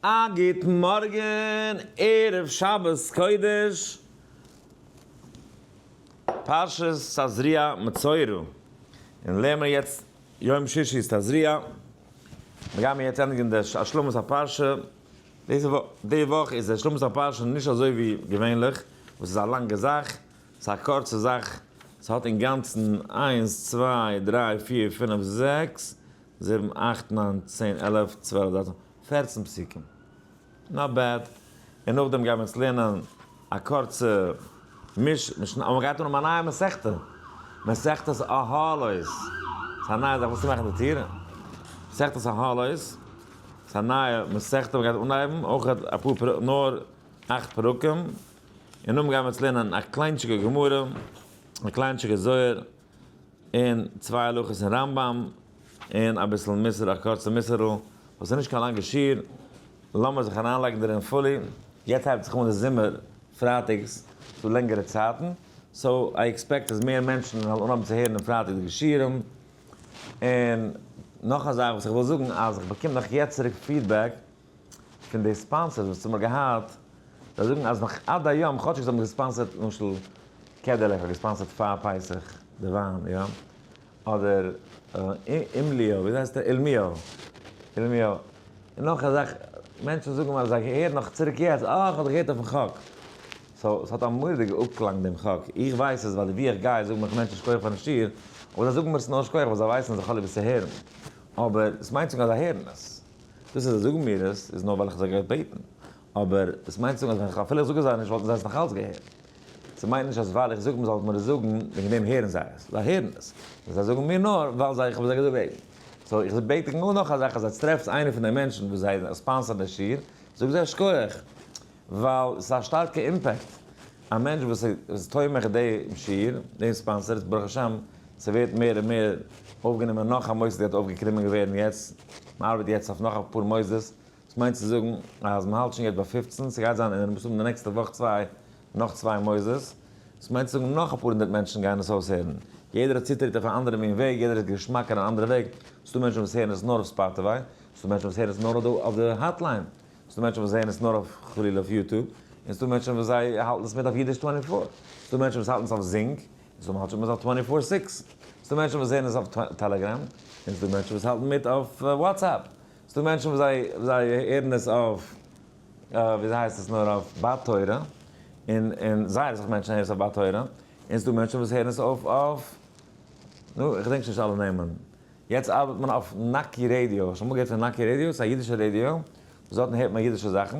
א גוטן מארגן, ערב שבת קודש, פרשת תזריע מצורע, און לערנען מיר יעצט יום שישי איז תזריע, מיר גיימיר יעצט ענדיגן די השלמת הפרשה, די וואך איז די השלמת הפרשה נישט אזוי ווי געווענליך וואס איז א לאנגע זאך, ס'איז א קורצע זאך, ס'האט אינגאנצן איינס צוויי דריי פיר פינף זעקס זיבן אכט ניין צען 11 12 13 14 פסוקים. Not bad. און נאכדעם גייען מיר אונז לערנען א קורצע מיש משנה, אבער מ'גייט אנהויבן א נייע מסכתא, מסכת אהלות. ס'איז א נייע זאך, וואס צו מאכן די טיר? מסכת אהלות, ס'איז א נייע מסכתא מ'גייט אנהייבן, אויך אפאר פרקים, נאר אכט פרקים. און נאכדעם גייען מיר אונז לערנען א קליינטשיגע גמרא, א קליינטשיגע זוהר. און צוויי הלכות אין רמב ם, און אביסל מוסר, א קורצע מוסר'ל, וואס איז נישט קיין לאנגע שיעור, לאמיר זיך אריינלייגן דערין fully, יעצט הייבט זיך אן די זומער פרייטאגס, ס'דא לענגערע צייטן, so I expect אז מער מענטשן וועלן אנהויבן צו הערן דעם פרייטאג'דיגע שיעורים, און נאך א זאך וואס איך וויל זאגן, אז איך באקום נאך יעצט צוריק feedback פון די sponsors וואס האבן געהאט, זיי זאגן אז נאך עד היום, כאטשיג זיי האבן גע sponsor ט למשל Cadillac האט גע sponsor ט פאר פסח די וויין, יא? אדער אימליאו, וויאזוי הייסט ער? אילמיאו. אילמיאו. און נאך א זאך, מענטשן זאגן מיר אז זיי הערן נאך צוריק יעצט, אה, איך האב דיך געהערט אויפן חק. So, ס'האט א מורא'דיגע אפקלאנג דעם חק. איך ווייס עס ווייל ווי איך גיי זאגן מיך מענטשן שכוח פארן שיעור, אבער זיי זאגן מיר עס נאר שכוח ווייל זיי ווייסן אז איך האב ליב עס צו הערן. אבער עס מיינט צו זאגן אז זיי הערן עס. דאס אז זיי זאגן מיר עס איז נאר ווייל איך האב זיי געבעטן. אבער עס מיינט צו זאגן אז ווען איך אפילו איך זאג עס זיי נישט וואלטן זיי עס נאכאלץ געהערט. ס'מיינט נישט אז ווייל איך זאג מ'זאל מיר עס זאגן וועגן דעם הערן זיי עס. זיי הערן עס. און זיי זאגן מיר נאר ווייל זיי איך האב זיי געזאגט וועגן. So איך בעט דיך נאר נאך א זאך אז עטס טרעפטס איינער פון די מענטשן וואס זיי sponsor ן די שיעור, זאג זיי שכוח. ווייל ס'איז א שטארקע impact. א מענטש וואס איז תומך דעם שיעור, דעם sponsor, ברוך השם ס'ווערט מער און מער אויפגענומען נאך א מוסד גייט אויפגעקומען געווערן יעצט, מ'ארבעט יעצט אויף נאך אפאר מוסדות, דאס מיינט צו זאגן אז מ'האלט שוין יעצט ביי 15, ס'גייט זיין אין מסתמא די נעקסטע וואך צוויי נאך צוויי מוסדות, דאס מיינט צו זאגן נאך אפאר הונדערט מענטשן גייען עס אויסהערן, יעדער האט צוטריט אויף א אנדערע מין וועג, יעדער איז געשמאקער אן אנדערע וועג, ס'דא מענטשן וואס הערן עס נאר אויף Spotify, ס'דא מענטשן וואס הערן עס נאר אויף די hotline, ס'דא מענטשן וואס זעען עס נאר אויף חלילה אויף YouTube, און ס'דא מענטשן וואס זיי האלטן עס מיט אויף אידיש twenty four, ס'דא מענטשן וואס האלטן עס אויף Zing, און ס'דא מענטשן וואס אויף twenty four six, ס'דא מענטשן וואס זעען עס אויף Telegram, און ס'דא מענטשן וואס האלטן מיט אויף WhatsApp, ס'דא מענטשן וואס זיי זיי הערן עס אויף וויאזוי הייסט עס נאר אויף בת תורה, און און זייער אסאך מענטשן הערן עס אויף בת תורה, און ס'דא מענטשן וואס הערן עס אויף אויף נו איך געדענק שוין נישט אלע נעמען. יעצט ארבעט מען אויף נאקי רעדיא, האסט אמאל געהערט פון נאקי רעדיא? ס'איז א אידישע רעדיא, וואס דארטן הערט מען אידישע זאכן,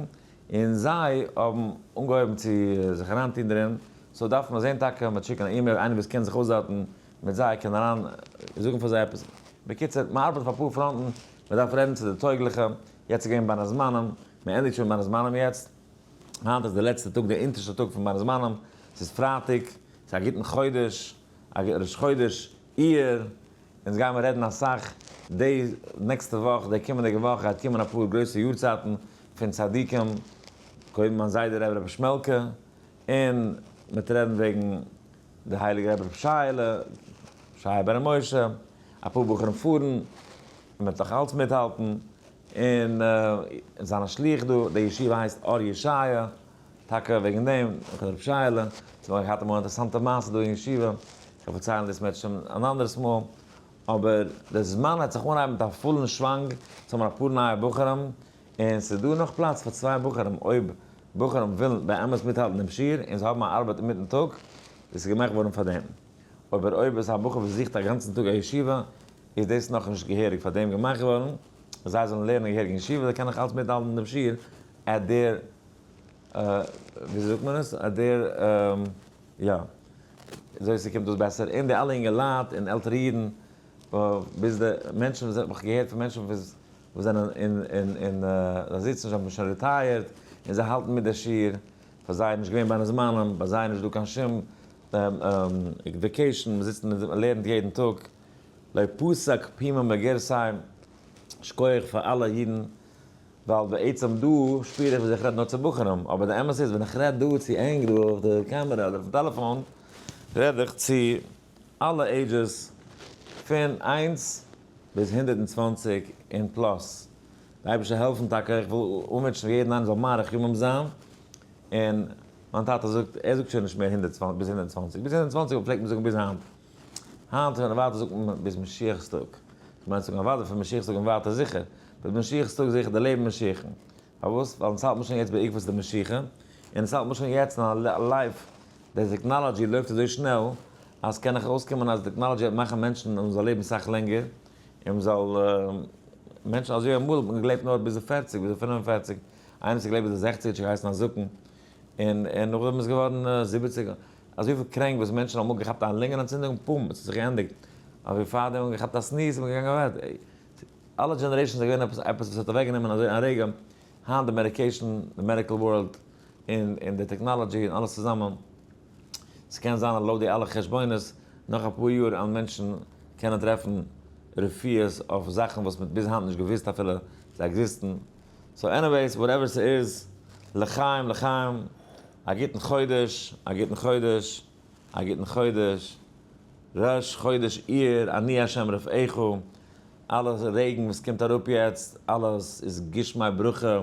און זיי האבן אנגעהויבן צו זיך אריינטון דערין, so דארף מען זען טאקע מ'וועט שיקן א אימעיל, איינער וואס קען זיך אויס דארטן מיט זיי קען אריין זאגן פאר זיי עפעס, בקיצור מ'ארבעט אויף אפאר פראנטן, מ'דארף רעדן צו די טויגליכע, יעצט איז געווען בין הזמנים, מ'ענדיגט שוין בין הזמנים יעצט, היינט איז די לעצטע טאג די אונטערשטע טאג פון בין הזמנים, ס'איז פרייטאג, ס'איז א גוטן חודש, א ראש חודש אייר, אונז גיימער רעדן אסאך די נעקסטע וואך, די קומענדיגע וואך גייט קומען אפאר גרויסע יארצייטן פון צדיקים, קודם מיין זיידע רבי רבי שמעלקע, און מ'וועט רעדן וועגן די הייליגע רבי רבי שייעלע, שייע בן ר' משה, אפאר בחורים פארן, און מ'וועט נאך אלץ מיטהאלטן, און זיין א שליח דא, די ישיבה הייסט אור ישעיה, טאקע וועגן דעם, נאך רבי שייעלע, ס'האט מען געהאט אמאל אינטערעסאנטע מעשה דא אין ישיבה, איך וועל פארציילן דאס מערצעשעם אן אנדערס מאל, אבער די זמן העט זיך אנהייבן מיט א פולן שוואנג, ס'האבן מיר אפאר נייע בחורים, און ס'איז דא נאך פלאץ פאר צוויי בחורים, אויב בחורים ווילן באמת מיטהאלטן דעם שיעור, און זיי האבן א ארבעט אינמיטן טאג, דאס איז געמאכט געווארן פאר דעם. אבער אויב איז א בחור וואס זוכט א גאנצן טאג א ישיבה, איז דאס נאכנישט געהעריג פאר דעם געמאכט געווארן, זיי זאלן לערנען געהעריג אין ישיבה, זיי קענען נאך אלץ מיטהאלטן דעם שיעור at their, וויאזוי זאגט מען עס? at their, יא, אזוי ס'קומט אויס בעסער, און די אלע אינגעלייט און עלטערע אידן, ביז די מענטשן וואס האב איך געהערט פון מענטשן וואס זענען אין אין אין זיי זיצן שוין שוין retired, און זיי האלטן מיט די שיעור, פאר זיי איז נישט געווען בין הזמנים, ביי זיי איז נישט דא קיין שום vacation, מ'זיצט און מ'לערנט יעדן טאג, לא פסק פומיה מגירסיה, שכוח פאר אלע אידן ווייל בעצם דא שפיר איך ווי איך רעד נאר צו בחורים, אבער די אמת איז ווען איך רעד דא צו ענק דא אויף די קעמערע אדער אויפן טעלעפאן, רעד איך צו אלע ages פון איינס ביז 120 און plus. די אייבערשטער זאל העלפן טאקע, איך וויל אנווינטשן יעדן איינעם זאל מאריך ימים זיין, און מיין טאטע זאגט, ער זאגט שוין נישט מער 120, ביז 120, ביז 120 פלעגט מען זאגן ביז היינט, היינט ווען ווייטער זאגט מען ביז משיח'ס טאג, כ'מיין צו זאגן אוודאי פון משיח'ס טאג און ווייטער זיכער, ביז משיח'ס טאג זיכער די לעבן משיח'ן, פארוואס? ווייל אונז האלט מען שוין יעצט בעקבות די משיחה, און אונז האלט מען שוין יעצט אין א life, די technology לויפט אזוי שנעל, אז ס'קען נאך אויסקומען אז technology וועט מאכן מענטשן אז מ'זאל לעבן סאך לענגער, און מ'זאל מענטשן אזוי אמאל האט מען געלעבט נאר ביז די פערציג, ביז די 45, איינער וואס האט געלעבט ביז די 60 האט שוין געהייסן א זקן, און נאכדעם איז געווארן 70, אזויפיל קרענק וואס מענטשן האבן אמאל געכאפט א לונגען אנטצינדונג, בום, עס האט זיך געענדיגט, אבער פארדעם האט מען געכאפט א sneeze און מ'איז געגאנגען אוועק. אלע generations איז געווען עפעס עפעס וואס האט אוועקגענומען אזוי א רגע, היינט די medication, די medical world, און און די technology און אלעס צוזאמען, ס'קען זיין אז לויט די אלע חשבונות, נאך אפאר יאר אז מענטשן קענען טרעפן רפואות אויף זאכן וואס מ'האט ביז היינט נישט געוואוסט אפילו זיי exist ן. so anyways, whatever ס'איז, לחיים לחיים, א גוטן חודש, א גוטן חודש, א גוטן חודש, ראש חודש אייר, אני השם רופאיך, אלע רעגן וואס קומט אראפ יעצט, אלעס איז גשמי ברכה,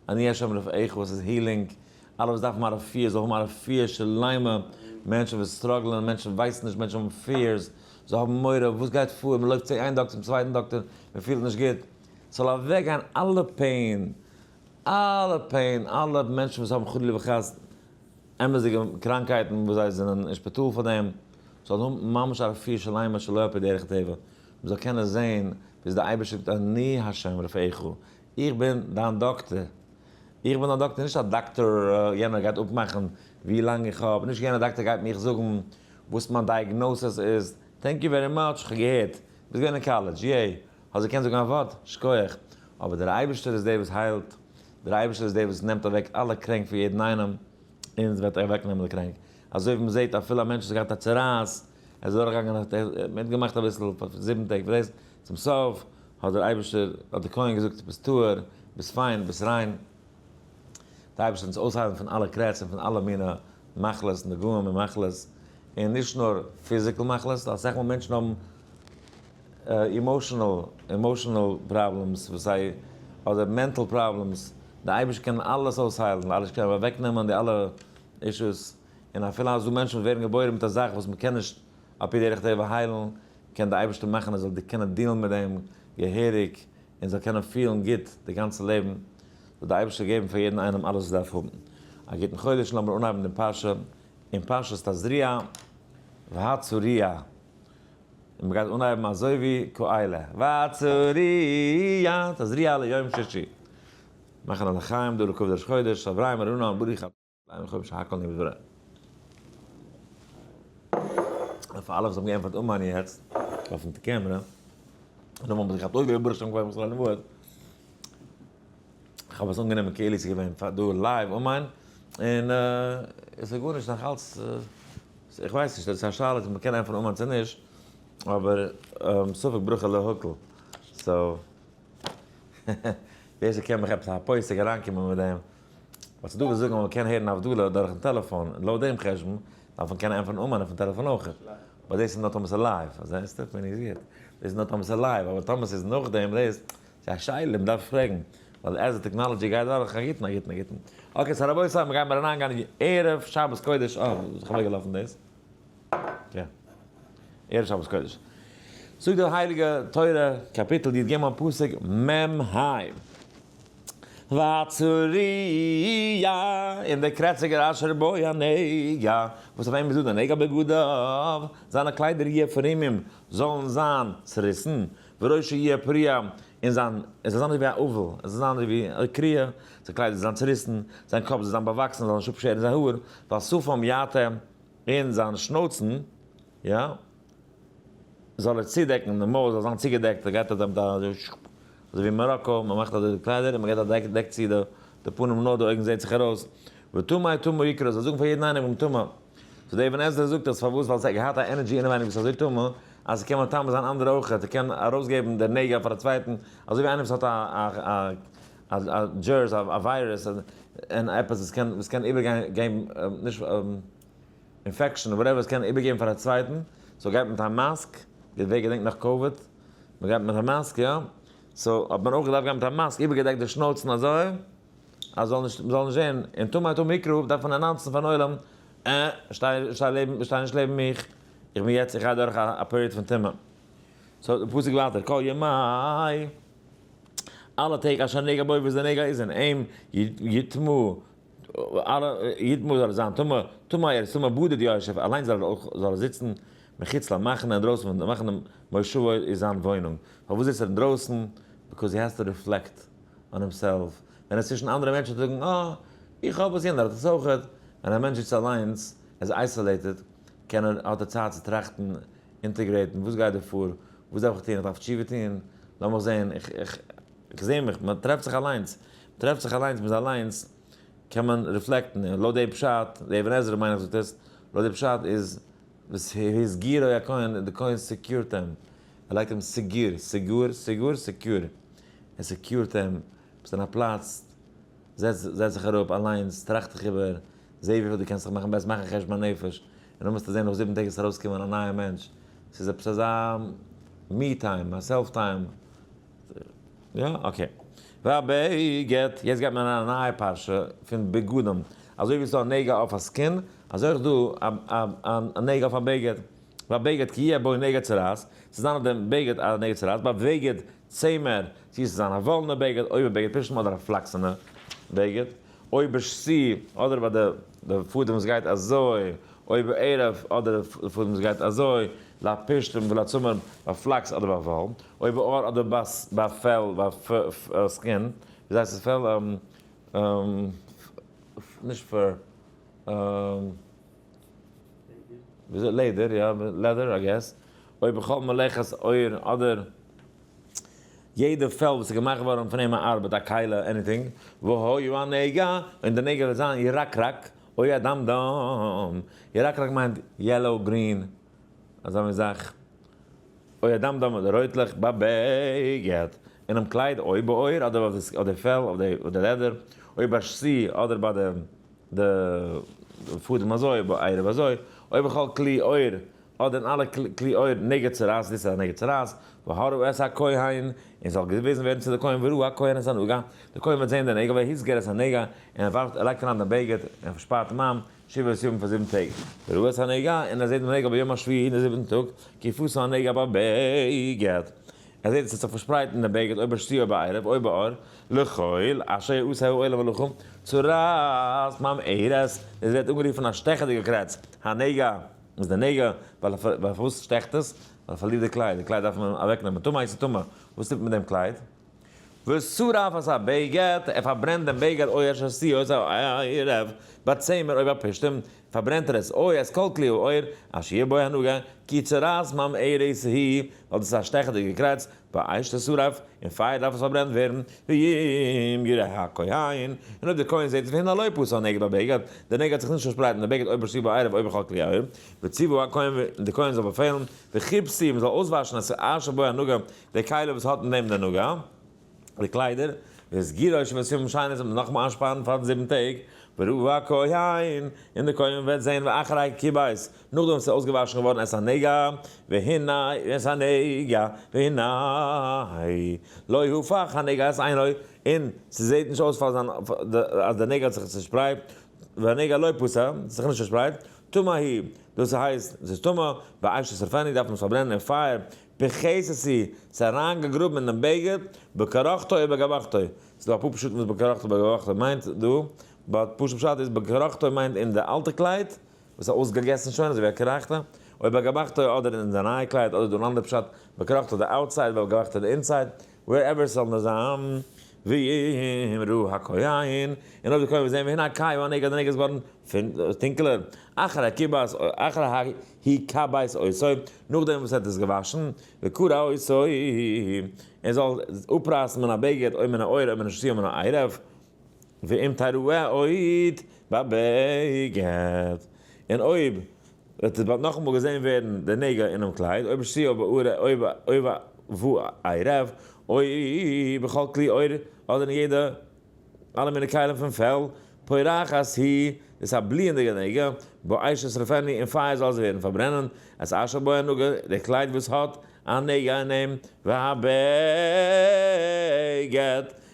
אני השם רופאיך וואס איז healing, אלע וואס דארפן א רפואה זאל האבן א רפואה שלימה, מענטשן וואס struggle ען, מענטשן ווייסן נישט, מענטשן האבן fears, זיי האבן מורא, וואס גייט פאר, מען לויפט צו איין דאקטער צום צווייטן דאקטער, מען פילט נישט גוט, ס'זאל אוועקגיין אלע pain, אלע pain, אלע מענטשן וואס האבן חלילה וחס אמת'דיגע קראנקייטן וואס זיי זענען אין שפיטאל פאר דעם, זאלן האבן ממש א רפואה שלימה שלא על פי דרך הטבע, מען זאל קענען זען ווי דער אייבערשטער זאגט אני ה' רופאיך, איך בין דיין דאקטער, איך בין דיין דאקטער, נישט א דאקטאר יענער גייט אפמאכן ווי לאנג איך האב, נישט יענער דאקטער גייט מיך זאגן וואס מיין diagnosis איז, thank you very much, כ'האב געהערט, ביסט געווען אין קאלעדזש, yay, האסט געקענט זאגן א ווארט, שכוח, אבער דער אייבערשטער איז דער וואס היילט, דער אייבערשטער איז דער וואס נעמט אוועק אלע קרענק פון יעדן איינעם, און עס וועט אוועקנעמען די קרענק. אזוי ווי מען זעט אפילו א מענטש וואס האט געהאט א צרעת, ער איז דורכגעגאנגען האט ער מיטגעמאכט אביסל פאר 7 טעג, פאר דאס, צום סוף האט דער אייבערשטער, האט דער כהן געזאגט, ביסט טהור, ביסט פיין, ביסט ריין. דער אייבערשטער זאל אונז אויסהיילן פון אלע קרעץ און פון אלע מיני מחלות, נגעים און מחלות, און נישט נאר physical מחלות, אסאך מאל מענטשן האבן emotional, emotional problems וואס זיי, אדער mental problems, די אייבערשטער קען אלעס אויסהיילן, די אייבערשטער קען אוועקנעמען די אלע issues, און אפילו אז דא מענטשן וואס ווערן געבוירן מיט א זאך וואס מען קען נישט על פי דרך טבע היילן, קען די אייבערשטער מאכן ער זאל קענען deal ן מיט דעם געהעריג, און זאל קענען פילן גוט די גאנצע לעבן, זאל די אייבערשטער געבן פאר יעדן איינעם אלעס וואס דארף האבן. א גוטן חודש, לאמיר אנהייבן דעם פרשה אין פרשת תזריע והצרוע. און מ'גייט אנהייבן אזוי ווי כאלה, והצרוע תזריע ליום שישי. מאכן א לחיים דא לכבוד ראש חודש, אברהם ארונה ברוך אתה לחיים שהכל נהיה בדברו. פאר אלע וואס האבן געענטפערט אמן יעצט אויפן קעמרע, און האבן זיך געכאפט אוי ווי ברוך שם כבוד ישראל נבואת, איך האב עס אנגענומען כאילו עס איז געווען פאר דא live אמן, און עס איז גארנישט נאך אלץ, איך ווייס נישט, עס איז א שאלה צו מען קען ענטפערן אמן צו נישט, אבער ספק ברכה להקל, so ווער ס'קען מיך עפעס א פוסק אריינקומען מיט דעם, ווייל ס'דא וואס זאגן אז מ'קען הערן הבדלה דורכן טעלעפאן, און לויט דעם חשבון דארף מען קענען ענטפערן אמן אויפן טעלעפאן אויך, but דאס איז נאר טאמער ס'איז live, זעסטו? בין איך גוט? דאס איז נאר טאמער ס'איז live, אבער טאמער ס'איז נאכדעם דאס, ס'איז א שאלה, מ'דארף פרעגן, ווייל as די technology גייט דורך, א גוטן, א גוטן, א גוטן. okay, so רבותי, מ'גיימער אריינגיין ערב שבת קודש, אה, איך האב אוועקגעלאפן דאס. יא. ערב שבת קודש. זאגט די הייליגע תורה, קאפיטל י"ג פסוק מ ה. והצרוע, און דער קרעציגער אשר בו הנגע, וואס אויף אים איז דא דער נגע בגדיו, זיינע קליידער יהיו פרומים, זאלן זיין צעריסן, וראשו יהיה פרוע, און זיין, עס זאל זיין אזוי ווי א אבל, עס זאל זיין אזוי ווי א קריעה, זיין קליידער זאלן זיין צעריסן, זיין קאפ זאל זיין באוואקסן, זאל נישט אפשערן זיין האר, ועל שפם יעטה, און זיין שנויצן, יא, זאל ער צודעקן, די מויל זאל זיין צוגעדעקט, ער גייט אזוי מיט א אזוי ווי אין מאראקא, מען מאכט אזוי די קליידער און מען געבט א דעק, דעקט צו די פנים נאר די אויגן זעט זיך ארויס, וטמא טמא יקרא, זאל זאגן פאר יעדן איינעם איך בין טמא. so דער אבן עזרא זאגט אז פארוואס ווייל עס האט געהאט א energy אינעווייניג וואס איז אזוי טמא אז עס קען מטמא זיין אנדערע אויך, עס קען ארויסגעבן דער נגע פאר א צווייטן, אזוי ווי איינער וואס האט א א דזשערס, א וויירוס, און עפעס וואס קען וואס קען איבערגיין געבן נישט infection whatever עס קען איבערגעבן פאר א צווייטן, so גייט מיט א mask, ווער געדענקט נאך COVID, מען גייט מיט א mask יא? so האט מען אויך געדארפט גיין מיט א מאסק איבערגעדעקט די שנויצן אזוי אז זאל נישט מ'זאל נישט זען, און טמא טמא יקרא דארף מען announce ן פארן עולם, אה, שטיי שטיי לעבן שטיי נישט לעבן מיך, איך בין יעצט איך גיי דורך א period פון טומאה. so די פסוק ווייטער כל ימי אלע טעג אשר הנגע בו וואס די נגע איז אין אים יטמא אלע יטמא זאל ער זיין טמא, טמא ער איז טמא בדד ישב אליינס זאל ער אויך זאל ער זיצן מחוץ למחנה אינדרויסן פון די מחנה מושבו איז זיין וואוינונג. פארוואס זיצט ער אינדרויסן? because he has to reflect on himself. ווען ער איז צווישן אנדערע מענטשן וועט ער זאגן אה, איך האב עס יענער האט עס אויכעט. ווען א מענטש זיצט אליינס, ער איז isolated, קען ער, האט ער צייט צו טראכטן, integrate ן, וואס גייט דא פאר, וואס דארף איך טון, איך דארף תשובה טון, לאמיך זען, איך איך איך זע מיך, מען טרעפט זיך אליינס, מען טרעפט זיך אליינס, מען איז אליינס, קען מען reflect ן, און לויט די פשט, די אבן עזרא מיין איך זאגט עס, לויט די פשט איז, והסגירו הכהן, די כהן secure ט אים, ער לייגט אים סגור, סגור, סגור, secure, ער secure ט אים, ביסט אין א פלאץ, זעץ זעץ זיך אראפ אליינס, טראכט דיך איבער, זע וויפיל דו קענסט זיך מאכן בעסער, מאך א חשבון הנפש, און דאן וועסטו זען נאך 7 טעג וועסטו ארויסקומען א נייער מענטש, ס'איז עפעס אזא me time, א self time, יא? okay. והבגד, יעצט גייט מען אריין א נייע פרשה פון בגדים, אזוי ווי ס'איז דא א נגע אויף א skin, אזוי אויך דא א נגע אויף א בגד, והבגד כי יהיה בו נגע צרעת, ס'איז זיין אויף דעם בגד א נגע צרעת, בבגד צמר, צו עס איז זיין א וואלענע בגד, או בבגד פשתים אדער א פלאקסענע בגד, או בשתי אדער ביי די פאדעם וואס גייט אזוי, או בערב אדער די פאדעם וואס גייט אזוי, לפשתים ולצמר ביי פלאקס אדער ביי וואל, או בעור אדער ביי פעל, ביי skin, ווי הייסט עס פעל? נישט fur, וויאזוי לעדער, יא, leather I guess, או בכל מלאכת עור אדער יעדע פעל וואס איז געמאכט געווארן פון אים א ארבעט, א כלי, anything, והיה הנגע, און די נגע וועט זיין ירקרק, או אדמדם, ירקרק מיינט yellow green, אזא מין זאך, או אדמדם אדער רויטלעך, בבגד, אינעם קלייד, או בעור, אדער אויף די פעל, אויף די leather, או בשתי, אדער ביי די פאדעם אזוי, בערב אזוי, או בכל כלי עור, אדער אין אלע כלי עור נגע צרעת, דאס איז א נגע צרעת, והראו את הכהן, און זאל געוויזן ווערן צו די כהן, וראה הכהן את הנגע, די כהן וועט זען די נגע, והסגיר את הנגע, און ער ווארפט, ער לייגט אריין דעם בגד, און פארשפארט אים איין, שבעת ימים פאר 7 טעג. וראה את הנגע, און ער זעט דעם נגע ביום השביעי אין די זיבעטן טאג, כי פשה הנגע בבגד. ער זעט עס האט זיך פארשפרייט אין דעם בגד, או בשתי או בערב, או בעור, לכל אשר יעשה האוהל המלאכה, צרעת ממארת, עס ווערט אנגערופן א שטעכעדיגע קרעץ, הנגע איז די נגע, ווייל פארוואס שטעכט עס? ווייל ער פארלירט די קלייד, די קלייד דארף מען אוועקנעמען, טמא איז טמא, וואס טוט מען מיט דעם קלייד? ושרף את הבגד, ער פארברענט דעם בגד, או את השתי או את הערב, בצמר או בפשתים, פארברענט ער עס, או את כל כלי העור, אשר יהיה בו הנגע, כי צרעת ממארת היא, ווייל דאס איז א שטעכעדיגע קרעץ, באש תשרף, אין פייער דארף עס פארברענט ווערן, ואם יראה הכהן, און אויב דער כהן זעט עס והנה לא פשה הנגע בבגד, דער נגע האט זיך נישט פארשפרייט אין דער בגד או בשתי בערב או בכל כלי העור, וציוה הכהן, און דער כהן זאל באפעלן, וכבסו, מען זאל אויסוואשן את אשר בו הנגע, די כלי וואס האט אין דעם דער נגע, די קליידער, והסגירו שבעת ימים שנית, זאל מען נאכאמאל איינשפארן פאר די 7 טעג, וראה הכהן, און דער כהן וועט זען ואחרי כיבס, נאכדעם וואס עס איז אויסגעוואשן געווארן את הנגע, והנה את הנגע, והנה לא הפך הנגע את עינו, און ס'זעט נישט אויס פאר זיין אז דער נגע האט זיך צעשפרייט, והנגע לא פשה, האט זיך נישט צעשפרייט, טמא הוא, דאס הייסט, עס איז טמא, באש תשרפנו דארף מען עס פארברענען אין פייער, פחתת הוא, ס'איז אריינגעגראבן אינעם בגד, בכרכתו ובגבכתו, ס'איז דא אפאר פשטים וואס בכרכתו ובגבכתו מיינט דא, but פשוט פשט איז בכרכתו מיינט אין די אלטע קלייד, וואס איז אויסגעגעסן שוין, אזוי ווי א קרחתא, או בגבכתו אדער אין די נייע קלייד, אדער דא אן אנדערע פשט, בכרכתו די outside, ובגבכתו די inside, wherever עס זאל נאר זיין, ואם ראה הכהן, און אויב די כהן וועט זען והנה כהה הנגע, די נגע איז געווארן טונקעלער, אחרי הכבס, אחרי הכבס אותו, נאכדעם וואס ער האט עס געוואשן, וקרע אותו, ער זאל אפרייסן מן הבגד, או מן העור, או מן השתי, או מן הערב, ואם תראה עוד בבגד, און אויב וועט עס באלד נאכאמאל געזען ווערן די נגע אינעם קלייד, או בשתי או בערב, או בכל כלי עור, אדער אין יעדע אלע מיני כלים פון פעל, פורחת היא, דאס איז א בליענדיגע נגע, באש תשרפנו, אין פייער זאל זי ווערן פארברענען, את אשר בו הנגע, דער קלייד וואס האט א נגע אין אים, והבגד,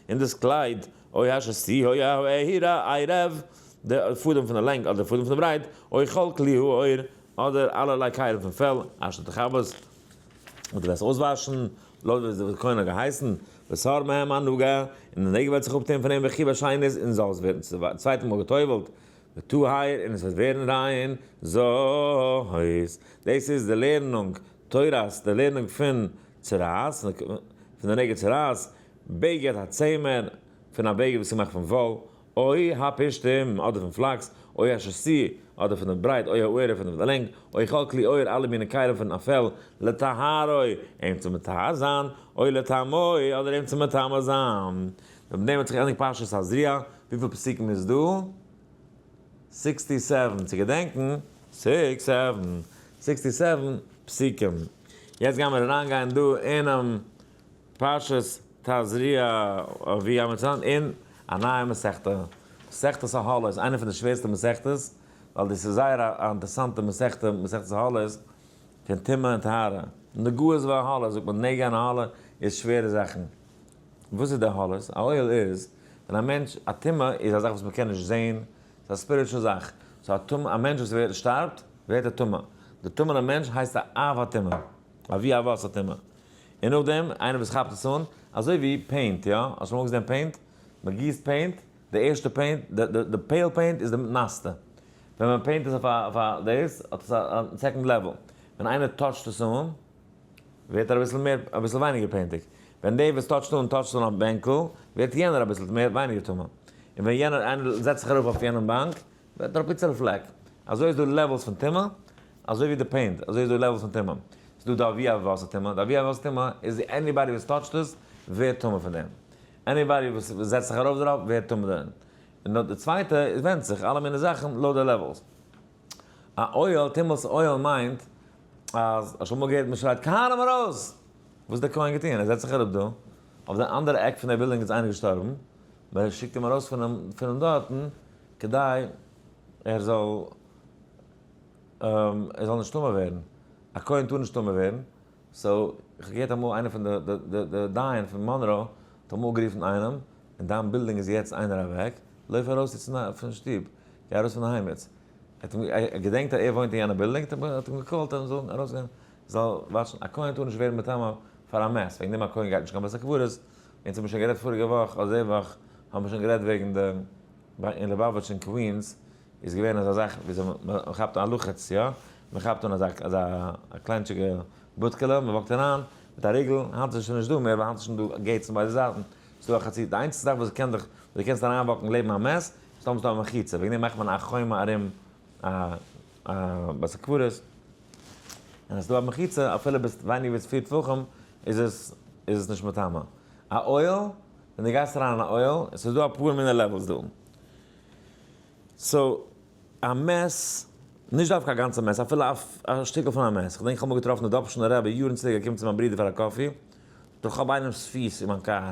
און דאס קלייד, או השתי או הערב, די פאדעם פון די לענג אדער פאדעם פון די ברייט, או כל כלי העור, אדער אלערליי כלים פון פעל, אשר תכבס, און דו וועסט אויסוואשן, לויט ווי דער כהן האט געהייסן, וסר מהם הנגע, און די נגע וועט זיך אפטון פון אים וכיבס שנית, און זאל עס ווערן צום צווייטן מאל גע'טובל'ט, וטהר, און עס וועט ווערן ריין, זאת, דאס איז די לערנונג, תורת, די לערנונג פון צרעת, פון די נגע צרעת, בגד הצמר, פון א בגד וואס איז געמאכט פון וואל, או הפשתים, אדער פון פלאקס, או השתי, אדער פון די ברייט, או הערב, פון די לענג, או כל כלי עור, אלע מיני כלים פון א פעל, לטהרו, אים צו מטהר זיין, או לטמאו, אדער אים צו מטמא זיין. מיט דעם האט זיך געענדיגט פרשת תזריע, וויפיל פסוקים איז דא? 67, צו געדענקן, six seven, 67 פסוקים. יעצט גיימיר אריינגיין דא אינעם פרשת תזריע, ווי גיימיר צו אין א נייע מסכתא. מסכת אהלה איז איינע פון די שווערסטע מסכתות, ווייל דאס איז זייער א אינטערעסאנטע מסכתא, מסכת אהלה איז פון טומאה און טהרה. נגעות ואהלה, זאגט מען נגע און אהלה איז שווערע זאכן. וואס איז די אהלות? א אוהל איז ווען א מענטש, א טומאה איז א זאך וואס מען קען נישט זען, ס'איז א spiritual זאך. so א טומאה, א מענטש וואס ווערט שטארבט, ווערט ער טמא. די טמא'נע מענטש הייסט א אב הטומאה, אבי אבות הטומאה. און נאכדעם, איינער וואס כאפט עס אן, אזוי ווי paint, יא? האסט אמאל געזען paint? מען גיסט paint, די ערשטע paint, די pale paint איז די נאסטע. ווען מען paint עס אויף א דאס, האט עס א second level. ווען איינער touch ט עס אן, ווערט ער אביסל מער, אביסל ווייניגער paint יג. ווען דער וואס touch ט אן, touch ט אן אויף בענקל, ווערט יענער אביסל מער, ווייניגער טמא. און ווען יענער, איינער זעצט זיך ארויף אויף יענעם באנק, ווערט ער א פיצעלע פלעק. אזוי איז דא levels פון טומאה, אזוי ווי די paint, אזוי איז דא levels פון טומאה. ס'איז דא די אבי אבות הטומאה, די אבי אבות הטומאה איז anybody וואס touch ט עס, ווערט טמא פון דעם. anybody וואס זעצט זיך ארויף דערויף, ווערט טמא דערין. און די צווייטע איז ווענדט זיך, אלע מיני זאכן לויט די levels. א אוהל, טומאת אוהל מיינט אז, האסט שוין אמאל געהערט מען שרייט כהנים ארויס! וואס האט דער כהן געטון? ער זעצט זיך אראפ דא, אויף די אנדערע עק פון די בילדינג איז איינער געשטארבן, מען שיקט אים ארויס פונעם דארטן כדי ער זאל ער זאל נישט טמא ווערן, א כהן טאר נישט טמא ווערן, so איך האב געהערט אמאל איינער פון די דיין פון מאנרא האט אמאל גערופן איינעם, אין דיין בילדינג איז יעצט איינער אוועק, לויף ארויס יעצט פון שטוב, גיי ארויס פון די היים יעצט. ער האט געדענקט אז ער וואוינט אין יענע בילדינג, האט אים גע call ט ער זאל ארויסגיין, זאל watch ן, א כהן טאר נישט ווערן מטמא פאר א מת, וועגן דעם א כהן גייט נישט קיין בית הקברות, אונז האבן שוין גערעדט פאריגע וואך אדער די וואך האבן מיר שוין גערעדט וועגן די אין ליובאוויטש אין קווינס איז געווען אזא זאך ווי אזוי מען כאפט א לוחץ יא, מען כאפט אן אזא אזא א קליינטשיגע בודקעלע מען walk ט אריין מיט א ריגל, היינט איז עס שוין נישט דא מער ווייל היינט איז שוין דא gates פון ביידע זייטן, ס'איז דא א חצי, די איינציגסטע זאך וואס קען דיך, וואס דו קענסט אריין walk ן לעבן א מת, סתם איז דא א מחיצה, וועגן דעם מאכט מען א חומה ארום א בית הקברות, און עס איז דא א מחיצה אפילו ביסט ווייניגער ווי פיר טפחים איז עס איז עס נישט מטמא. א אוהל, ווען דו גייסט אריין אין א אוהל, עס איז דא אפאר מיני levels דא. so, א מת, נישט דווקא א גאנצע מת, אפילו א שטיקל פון א מת. כ'דענק איך האב אמאל געטראפן די דאבשינער רבי יארן צוריק, ער קומט צו מיין ברודער פאר א coffee, זאגט ער כ'האב איינעמ'ס פיס אין מיין קאר,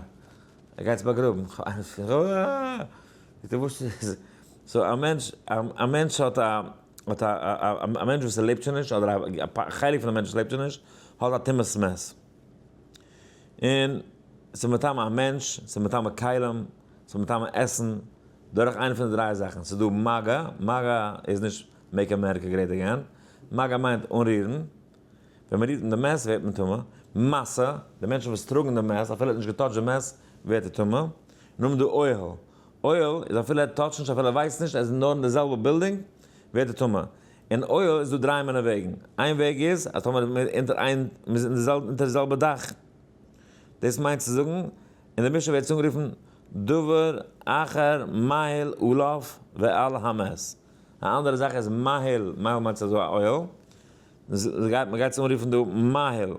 ער גייט עס באגראבן, כ'האב איינעמ'ס פיס, זאגט ער וואס איז, so א מענטש, א מענטש האט א, האט א, א מענטש וואס ער לעבט שוין נישט, אדער א חלק פון א מענטש וואס לעבט שוין נישט, האט א טומאת מת. און ס'איז מטמא א מענטש, ס'איז מטמא כלים, ס'איז מטמא עסן, דורך איינע פון די דריי זאכן. ס'איז דא מגע, מגע איז נישט make America great again, מגע מיינט אנרירן, ווען מ'רירט אן די מת ווערט מען טמא, משא, די מענטשן וואס טראגן די מת, אפילו ער האט נישט גע touch ט די מת, ווערט ער טמא. נאכדעם דא אוהל, אוהל איז אפילו ער touch ט נישט, אפילו ער ווייסט נישט, ער איז נאר אין די זעלבע בילדינג, ווערט ער טמא. אין אוהל איז דא דריי מיני וועגן. איין וועג איז, אז טאמער מ'איז אונטער איין, מ'איז אין די זעלבע, אונטער די זעלבע דאך. דאס מיינט צו זאגן, אין די משנה ווערט עס אנגערופן דבר אחר מאהיל עליו ועל המת. א אנדערע זאך איז מאהיל, מאהיל מיינט אזוי א אוהל. מ'גייט עס אנרופן דא מאהיל.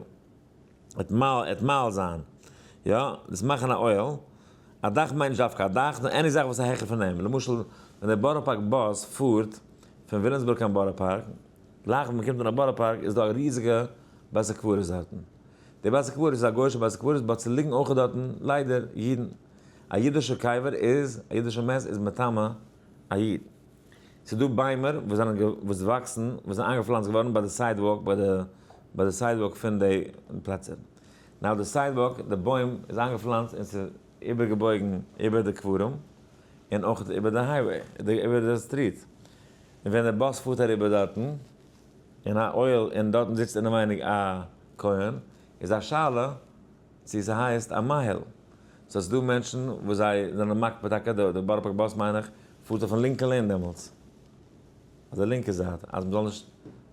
עט מאהיל, עט מאהיל זיין. יא, דאס מאכן א אוהל. א דאך מיינט נישט דווקא א דאך, נאר any זאך וואס איז העכער פון אים. למשל, ווען דער בארא פארק באס פארט פון וויליאמסבורג קיין בארא פארק, גלייך ווען מ'קומט אן אויף בארא פארק איז דא א ריזיגע בית הקברות דארטן. די בית הקברות איז א גוי'אישע בית הקברות, but ס'ליגן אויך דארטן ליידער אידן. א אידישע קבר איז, א אידישע מת איז מטמא א איד. ס'איז דא ביימער וואס זענען וואס וואקסן, וואס זענען איינגעפלאנצט געווארן ביי די sidewalk, ביי די ביי די sidewalk פון די פלעצער. Now די sidewalk, די בוים איז איינגעפלאנצט און ס'איז איבערגעבויגן איבער די קברים און אויך איבער די highway, איבער די street. און ווען די באס פארט אריבער דארטן, אין א אוהל און דארטן זיצט אינעווייניג א כהן, איז א שאלה צו ס'הייסט א מאהיל. So ס'דא מענטשן וואס זיי זענען מקפיד טאקע, די בארא פארק באס מיין איך פארט אויפן לינקע lane דעמאלטס, אויף די לינקע זייט, אז מ'זאל נישט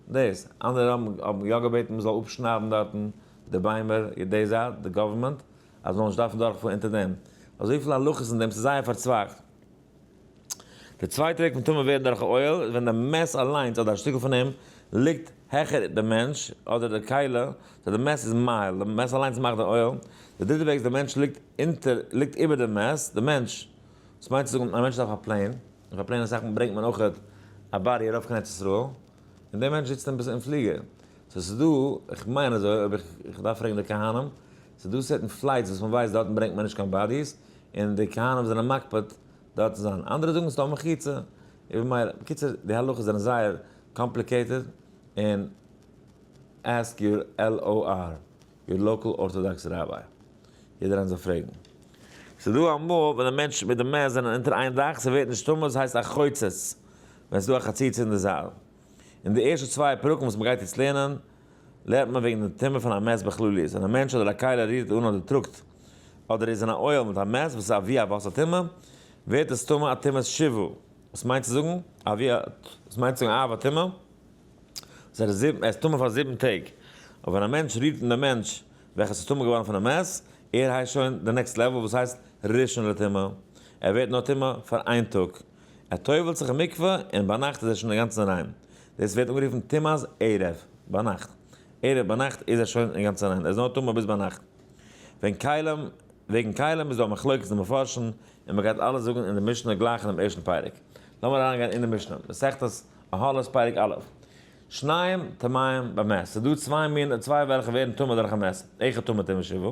דאס. אנדערע האבן יא געבעטן מ'זאל אפשניידן דארטן די ביימער די זייט, די government, אז מ'זאל נישט דארפן דורכפארן אונטער דעם. אזויפיל הלכות אין דעם, ס'איז זייער פארצווייגט. די צווייטע וועג פון טמא ווערן דורך אוהל איז ווען די מת אליינס אדער א שטיקל פון אים ליגט העכער די מענטש אדער די כלי, so די מת איז מאהיל, די מת אליינס מאכט די אוהל. די דריטע וועג איז די מענטש ליגט אונטער, ליגט איבער די מת, די מענטש, דאס מיינט צו זאגן א מענטש איז אויף א plane, אויף א plane אסאך מאל ברענגט מען אויך א body ארויף קיין ארץ ישראל, און דער מענטש זיצט אין פליגער. So ס'איז דא, איך מיין אזוי, אויב איך דארף פרעגן די כהנים, ס'איז דא certain flights וואס מ'ווייסט דארטן ברענגט מען נישט קיין bodies, און די כהנים זענען מקפיד דארט צו זיין. אנדערע זאגן ס'דא מחיצה. איבער מילא. בקיצור, די הלכות זענען זייער complicated, און ask your LOR, your local Orthodox rabbi. יעדער איינער זאל פרעגן. ס'איז דא אמאל ווען די מענטש מיט די מת זענען אונטער איין דאך, ס'ווערט נישט טמא, ס'הייסט א חוצץ, ווען ס'איז דא א חציצה אין די זאל. אין די ערשטע צוויי פרקים וואס מ'גייט יעצט לערנען, לערנט מען וועגן די טומאה פון א מת בכלליות, ווען א מענטש אדער א כלי רירט אן אדער טראגט אדער איז אין א אוהל מיט א מת וואס איז אבי אבות הטומאה, ווערט עס טמא א טומאת שבעה, וואס מיינט צו זאגן אבי א, וואס מיינט צו זאגן אב הטומאה, וואס ער איז זיבן, ער איז טמא פאר 7 טעג, אבער ווען א מענטש רירט אן דעם מענטש וועלכער איז טמא געווארן פון א מת, ער הייסט שוין די next level וואס הייסט ראשון לטומאה, ער ווערט נאר טמא פאר איין טאג, ער טובל'ט זיך אין מקווה און ביינאכט איז ער שוין אינגאנצן ריין, דאס ווערט אנגערופן טומאת ערב ביינאכט, ערב ביינאכט איז ער שוין אינגאנצן ריין, ער איז נאר טמא ביז ביינאכט. ווען כלים, וועגן כלים איז דא א מחלוקת אין די מפרשים, און מען גייט אלעס זאגן אין די משנה גלייך אינעם ערשטן פרק. לאמיר אריינגיין אין די משנה, מסכת אהלות פרק א', שניים טמאים במת, ס'איז דא צוויי מין, צוויי וועלכע ווערן טמא דורך א מת, אחד טמא טומאת שבעה,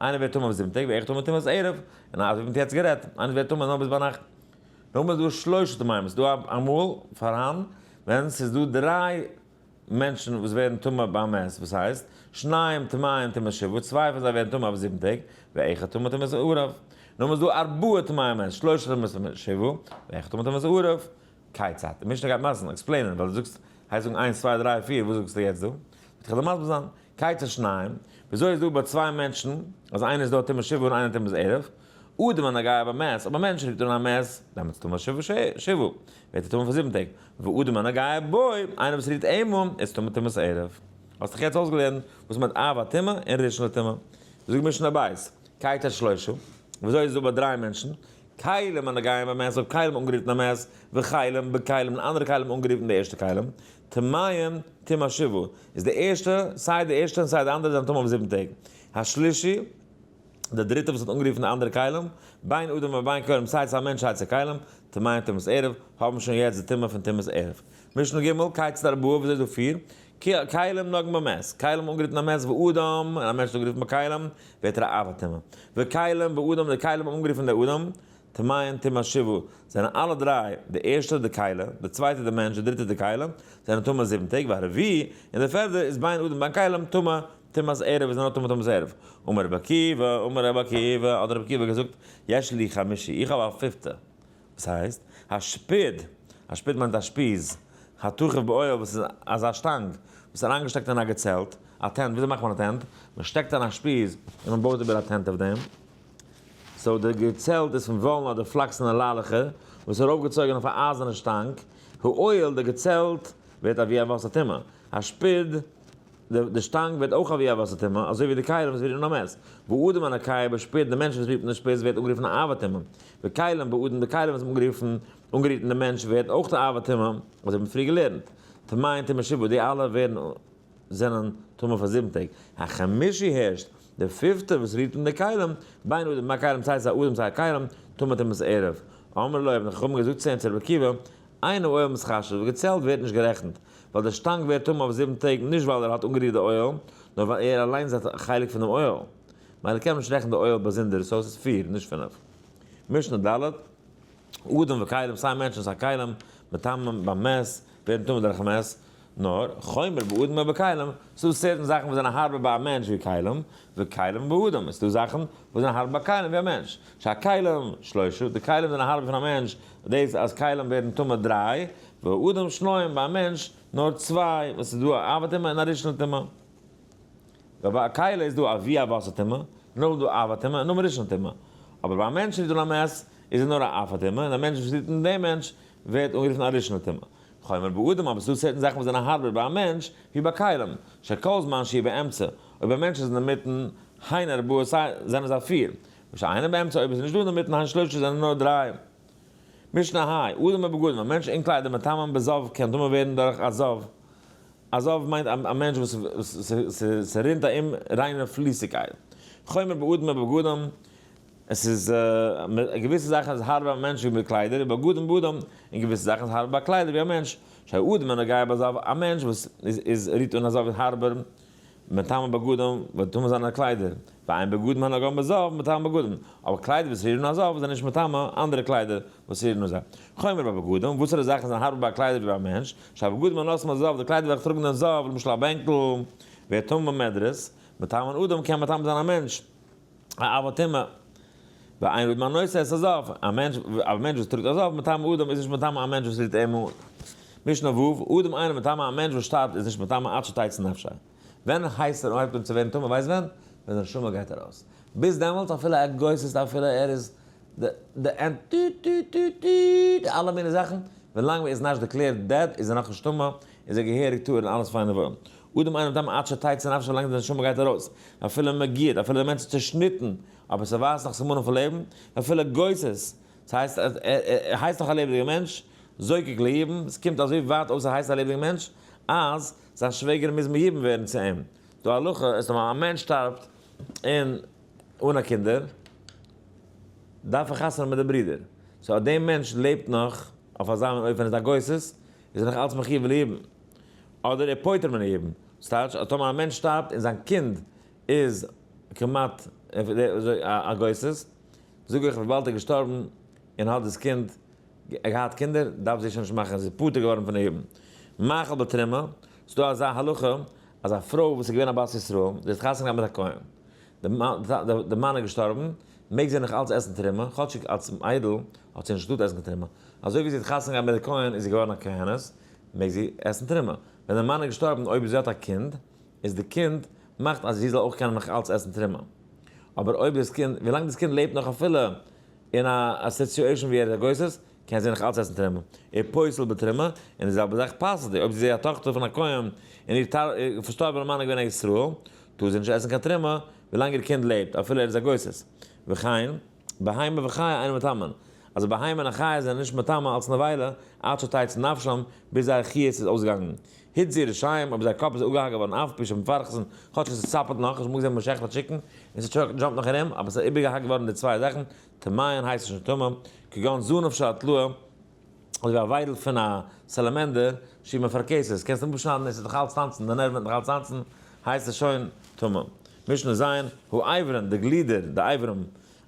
איינער ווערט טמא אויף 7 טעג, ואחד טמא טומאת ערב, און אזוי ווי מ'האט יעצט גערעדט, איינער ווערט טמא נאר ביז ביינאכט. נאכדעם איז דא שלושה טמאים, ס'איז דא אמאל פארהאן ווען ס'איז דא דריי מענטשן וואס ווערן טמא ביים מת, וואס הייסט, שניים טמאים טומאת שבעה, צוויי פון זיי ווערן טמא אויף 7 טעג, ואחד טמא טומאת ערב. נאכדעם איז דא ארבעה טמאים מת, שלושה טמאים טומאת שבעה, ואחד טמא טומאת ערב. כיצד? די משנה גייט מסביר, explain ען, ווייל דו זאגסט, הייסט זאגן איינס, צוויי, דריי, פיר, וואס זאגסטו יעצט דא? וועט איך דיר מסביר זיין. כיצד שניים, וויאזוי איז דא ביי צוויי מענטשן, אז איינער איז דא טומאת שבעה און איינער טומאת ערב? אדם הנוגע במת, אויב א מענטש רירט אן א מת, דעמאלטס טמא שבעה שבעה, ווערט ער טמא פאר 7 טעג. ואדם הנוגע בו, איינער וואס רירט אים אן, איז טמא טומאת ערב. האסט דיך יעצט אויסגעלערנט וואס מיינט אב הטומאה און ראשון לטומאה. זאג משנה בית, כיצד שלושה, וויאזוי איז דא ביי דריי מענטשן? כלים הנוגעים במת, אויב כלים אנגערירט אין א מת, וכלים בכלים און אנדערע כלים אנגערירט אין די ערשטע כלים, טמאים טומאת שבעה, איז די ערשטע, סיי די ערשטע און סיי די אנדערע זענען טמא אויף 7 טעג. השלישי, דער דריטער וואס האט אנגערופן די אנדערע כלים, בין אדם ובין כלים, סיי צו א מענטש סיי צו כלים, טמאים טומאת ערב, האבן שוין יעצט די טומאה פון טומאת ערב. משנה ג', כיצד ארבעה, וואס איז דא פיר? כלים נוגעים במת, כלים אנגערופן א מת ואדם, און א מענטש איז אנגערופן בכלים, ווערט ער א אב הטומאה. וכלים באדם, די כלים אנגערופן די אדם, טמאים טומאת שבעה, זענען אלע דריי, די ערשטע די כלי, די צווייטע די מענטש, די דריטע די כלים, זענען טמא 7 טעג, והרביעי, און די פערדע איז בין אדם בין כלים, טמא טומאת ערב, איז נאר טמא טומאת ערב. אמר רבי עקיבא, אמר רבי עקיבא, האט רבי עקיבא געזאגט, יש לי חמישי, איך האב א פיפטע. וואס הייסט? השפוד, השפוד מיינט א שפיז, התוכף באוהל וואס איז אזא שטאנג, וואס איז אריינגעשטעקט אין א געצעלט, א tent, וויאזוי מאכט מען א tent? מען שטעקט אריין א שפיז און מען בויט איבער א tent אויף דעם. So די געצעלט איז פון וואלן אדער פלאקסענע ליילעכער, וואס איז ארויפגעצויגן אויף א אייזערנע שטאנג. האוהל, די געצעלט, ווערט אבי אבות הטומאה. השפוד, די שטאנג ווערט אויך אבי אבות הטומאה, אזוי ווי די כלים וואס ווערן א מת. ואדם הנוגע בשפוד, די מענטש וואס רירט אין די שפיז ווערט אנגערופן א אב הטומאה. וכלים באדם, די כלים וואס האבן אנגערופן, אנגערירט אין די מענטש ווערט אויך די אב הטומאה, אזוי האט מען פריער געלערנט. טמאים טומאת שבעה, די אלע ווערן זענען טמא פאר 7 טעג. החמישי הערשט, דער פיפטער וואס רירט אין די כלים, בין אדם בין כלים, סיי ס'איז א אדם סיי א כלים, טמא טומאת ערב. אמר לו, האבן די חכמים געזאגט צו אים, צו רבי עקיבא, אין האוהל מתחשב, די געצעלט ווערט נישט גערעכנט, ווייל דער שטאנג ווערט טמא אויף 7 טעג, נישט ווייל ער האט אנגערירט די אוהל, נאר ווייל ער אליינס איז א חלק פון דעם אוהל. מילא קען מען נישט רעכענען די אוהל באזונדער, so עס איז פיר, נישט פינף. משנה ד', אדם וכלים, סיי מענטשן סיי כלים, מטמאים במת, ווערן טמא דורך מת. נאר חומר באדם ובכלים, ס'דא certain זאכן וואס זענען הארבער ביי א מענטש ווי כלים, וכלים באדם, עס איז דא זאכן וואס זענען הארבער ביי כלים ווי א מענטש. שהכלים שלושה, די כלים זענען הארבער פון א מענטש, דאס אז כלים ווערן טמא דריי, והאדם שניים ביי א מענטש נאר צוויי, וואס איז דא א אב הטומאה און א ראשון לטומאה. ווייל ביי א כלי איז דא אבי אבות הטומאה, נאכדעם דא אב הטומאה און נאכדעם ראשון לטומאה. אבער ביי א מענטש איז דא א מת, איז ער נאר א אב הטומאה, און א מענטש וואס ליגט אין דעם מענטש ווערט אנגערופן א ראשון לטומאה. חומר באדם, אבער ס'דא certain זאכן וואס זענען הארבער ביי א מענטש ווי ביי כלים, שכל זמן שהוא באמצע, אויב א מענטש איז אינדערמיטן, הן ארבעה סיי זענען זיי פיר, ושאינו באמצע אויב איז נישט דא אינדערמיטן הן שלושה זענען נאר דריי. משנה ה', אדם בבגדים, א מענטש אין קליידער מטמא בזב קען טמא ווערן דורך א זב. א זב מיינט א מענטש וואס ס'רינט א אומריינע פליסיגקייט. חומר באדם ובגדים, עס איז געוויסע זאכן איז הארבער א מענטש ווי מיט קליידער, ובגדים באדם, און געוויסע זאכן איז הארבער ביי קליידער ווי א מענטש, שהאדם הנוגע בזב, א מענטש וואס איז רירט אן א זב איז הארבער, מטמא בגדים, וועט טמא זיינע קליידער, ואין בגדים הנוגעים בזב, מטמא בגדים, אבער קליידער וואס רירן א זב זענען נישט מטמא אנדערע קליידער וואס רירן אן זיי. חומר בבגדים, וואסערע זאכן זענען הארבער ביי קליידער ווי ביי א מענטש, שהבגדים הנושאים הזב, די קליידער וועלכע טראגן דעם זב, למשל א בענקל, ווערט טמא במדרס, מטמא אדם קען מטמא זיין א מענטש. א אב הטומאה, ואין אדם הנושא את הזב, א מענטש א מענטש וואס טראגט א זב מטמא אדם איז נישט מטמא א מענטש וואס רירט אים אן. משנה ו', אדם אינו מטמא א מענטש וואס שטארבט איז נישט מטמא עד שתצא נפשו. ווען הייסט ער אנהייבט אן צו ווערן טמא ווייסט ווען? ווען זיין נשמה גייט ארויס. ביז דעמאלטס אפילו ער גוסס'ט אפילו ער איז די end טוט טוט טוט טוט אלע מיני זאכן, ווילאנג מען איז נישט declared dead איז ער נאכנישט טמא, איז ער געהעריג טהור און אלעס פיין און וואויל. אדם אינו מטמא עד שתצא נפשו ווילאנג די נשמה גייט ארויס, אפילו מגויד, אפילו די מענטש איז צעשניטן, אבער ס'ווייזט נאך סימנים פון לעבן, אפילו גוסס, ס'הייסט אז ער הייסט נאך א לעבעדיגער מענטש, זוקק ליבום, ס'קומט אזוי ווייט אויס ער הייסט א לעבעדיגער מענטש, אז זיין שוועגער מוז מייבם ווערן צו אים. דא הלכה איז טאמער א מענטש שטארבט און אן א קינדער, דארף ער חתונה האבן מיט די ברודער. so אז דער מענטש לעבט נאך אויף אזא מין אופן איז א גוסס, איז ער נאך אלץ מחויב ליבום. אדער ער פוטר מן היבום. ס'טייטש אז טאמער א מענטש שטארבט און זיין קינד איז כמעט א גוסס, זאג איך וויבאלד ער איז געשטארבן און האט דאס קינד געהאט קינדער, דארף זי שוין נישט מאכן, זי איז פטור געווארן פון היבום. מאכל בתרומה, ס'דא אזא הלכה אז א פרוי וואס איז געווען א בת ישראל, זי האט חתונה געהאט מיט א כהן, די מאן איז געשטארבן, מעג זי נאך אלץ עסן תרומה, כאטשיג אלס מיידל האט זי נישט געטארט עסן קיין תרומה, אזוי ווי זי האט חתונה געהאט מיט די כהן איז זי געווארן א כהנת, מעג זי עסן תרומה. ווען די מאן איז געשטארבן אויב זי האט א קינד, איז די קינד מאכט אז זי זאל אויך קענען נאך אלץ עסן תרומה. אבער אויב דאס קינד, ווילאנג דאס קינד לעבט נאך אפילו אין א situation ווי ער איז א גוסס, קען זי נאך אלץ עסן תרומה. ער פוסל בתרומה, און די זעלבע זאך פסל'ט איר. אויב זי איז א טאכטער פון א כהן און איר פארשטארבענער מאן איז געווען א ישראל, טאר זי נישט עסן קיין תרומה ווילאנג איר קינד לעבט, אפילו ער איז א גוסס. וכן, בהמה וחיה אינן מטמאין, אז א בהמה און א חיה זענען נישט מטמא אלס נבילה, עד שתצא נפשם, ביז זייער חיות איז אויסגעגאנגען. הותזו ראשיהם, אויב זייער קאפ איז אפגעהאקט געווארן אף על פי שמפרכסין, כאטש עס צאפלט נאך, איך האב אמאל געזען מ'שעכט א chicken, און ס'דזשאמפט נאך ארום, אבער ס'איז איבערגעהאקט געווארן די צוויי זאכן, טמאין הייסט עס נישט טמא, כגון זנב של טלאה, אזוי ווי א וויידל פון א salamander, שהיא מפרכסת, קענסט אים אפשניידן עס וועט נאך אלץ טאנצן, די נערוון וועט נאך אלץ טאנצן, הייסט עס שוין טמא. משנה ז', האיברים, די גלידער, די אברים,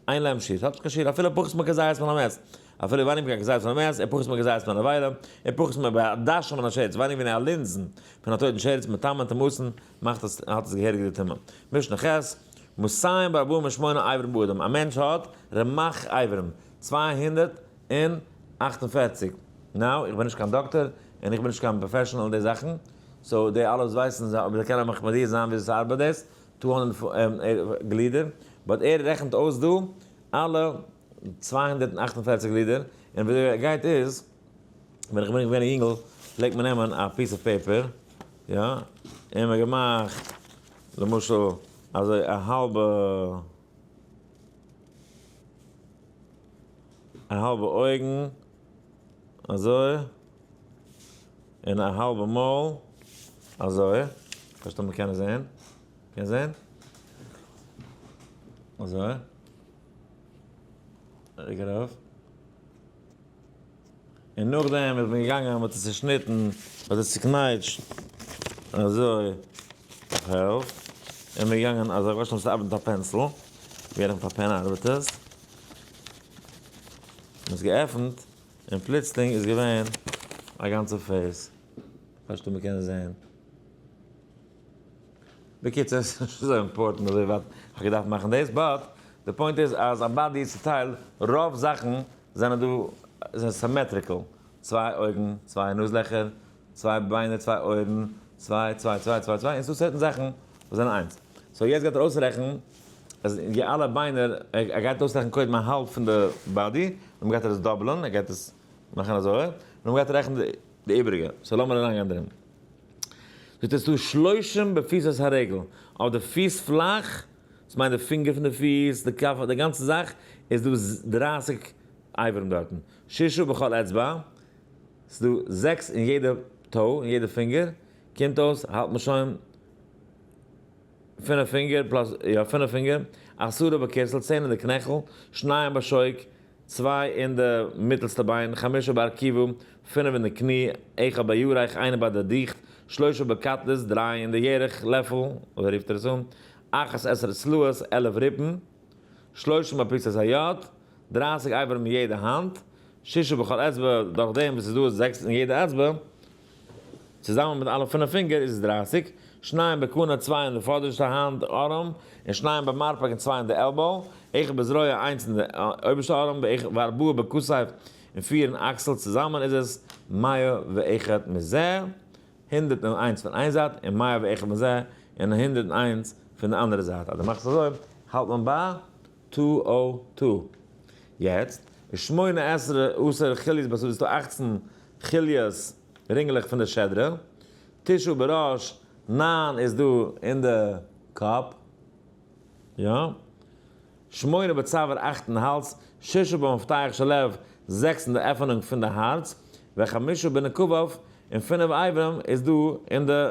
אין להם שיעור, ס'האט נישט קיין שיעור, אפילו פחות מכזית מן המת, אפילו ווייניגער ווי א כזית פון א מת, ופחות מכזית מן הנבילה, ופחות מבעדשה מן השרץ, ווייניגער ווי א לינזן פון א טויטן שרץ, מטמא טומאתן, מאכט עס, האט עס געהעריג די טומאה. משנה ח', מאתים וארבעים ושמונה איברים באדם, א מענטש האט רמ"ח איברים, 248. Now, איך בין נישט קיין דאקטער, און איך בין נישט קיין professional אין די זאכן, so די אלע וואס ווייסן, אויב זיי קענען מיך מודיע זיין וויאזוי ס'ארבעט דאס, 200 גלידער, but ער רעכנט אויס דא אלע 248 גלידער, און וויאזוי ער גייט איז, ווען איך בין געווען א יונגל פלעגט מען נעמען א piece of paper, יא, און מען געמאכט למשל אזוי א האלבע אויגן, אזוי, און א האלבע מויל, אזוי, פארשטאנען מען קען עס זען, קען זען? אזוי, רוק ארויף, און נאכדעם איז מען געגאנגען מען האט עס צעשניטן, מען האט עס צוקנייטשט, אזוי, אויף העלפט, און מען איז געגאנגען אזוי, איך ווייס נישט אויב ס'ארבעט מיט א pencil, בערך מיט א pen ארבעט עס, מען האט עס געעפנט, און פלוצלינג איז געווען א גאנצע face. פשט אז מ'קען עס זען. בקיצור, ס'איז נישט אזוי important אזוי ווייט כ'האב געדארפט מאכן דאס, but די point איז אז א body איז צוטיילט, רוב זאכן זענען דא זענען symmetrical, צוויי אויגן, צוויי נאז לעכער, צוויי ביינער, צוויי אויערן, צוויי, צוויי, צוויי, צוויי, צוויי, און ס'דא certain זאכן וואס זענען איינס. so יעצט גייט ער אויסרעכענען אז די אלע ביינער, ער גייט אויסרעכענען קודם א האלב פון די body, נאכדעם גייט ער עס double ען, ער גייט עס מאכן אזוי, נאכדעם גייט ער רעכענען די איבעריגע. so לאמיר אריינגיין דערין. זאגט ער ס'דא שלושים בפיסת הרגל, אויף די פיס פלאך, דאס מיינט די פינגער פון די פיס, די כף, די גאנצע זאך, איז דא 30 אברים דארטן. ששה בכל אצבע, ס'דא זעקס אין יעדע toe, אין יעדע פינגער, קומט אויס האלט מען שוין פינף פינגער plus, יא פינף פינגער, עשרה בכרסל, 10 אין די קנעכל, שניים בשוק, צוויי אין די מיטלסטע ביין, חמשה בארכובו, פינף אין די קני, אחד בירך, איינער ביי די דיכט, שלושה בקטלית, דריי אין די ירך, לעפל, אזוי רופט ער עס אן, אחת עשרה צלעות, 11 ריפן, שלושים בפריסת היד, 30 אברים אין יעדע האנט, ששה בכל אצבע, דורך דעם וואס איז דא זעקס אין יעדע אצבע, צוזאמען מיט אלע פינף פינגער איז עס 30, שניים בכונה, צוויי אין די פאדערשטע האנט ארעם, און שניים במרפק און צוויי אין די elbow, אחד בזרוע, איינס אין די אויבערשטע ארעם, וארבעה בכתף, און פיר אין אקסל, צוזאמען איז עס מאה ואחד מזה, 101 פון איין זייט, און מאה ואחד מזה, און 101 פון די אנדערע זייט. אז דו מאכסט אזוי, האלט מען ביי 202. יעצט, שמונה עשרה עשר חוליות בסעודה, איז דא 18 חוליות רינגלעך פון די שדרה, תשעה בראש, 9 איז דא אין די קאפ, יא, שמונה בצוואר, 8 אין האלז, ששה במפתח של לב, 6 אין די עפענונג פון די הארץ, וחמישה בנקביו, און 5 אברים איז דא אין די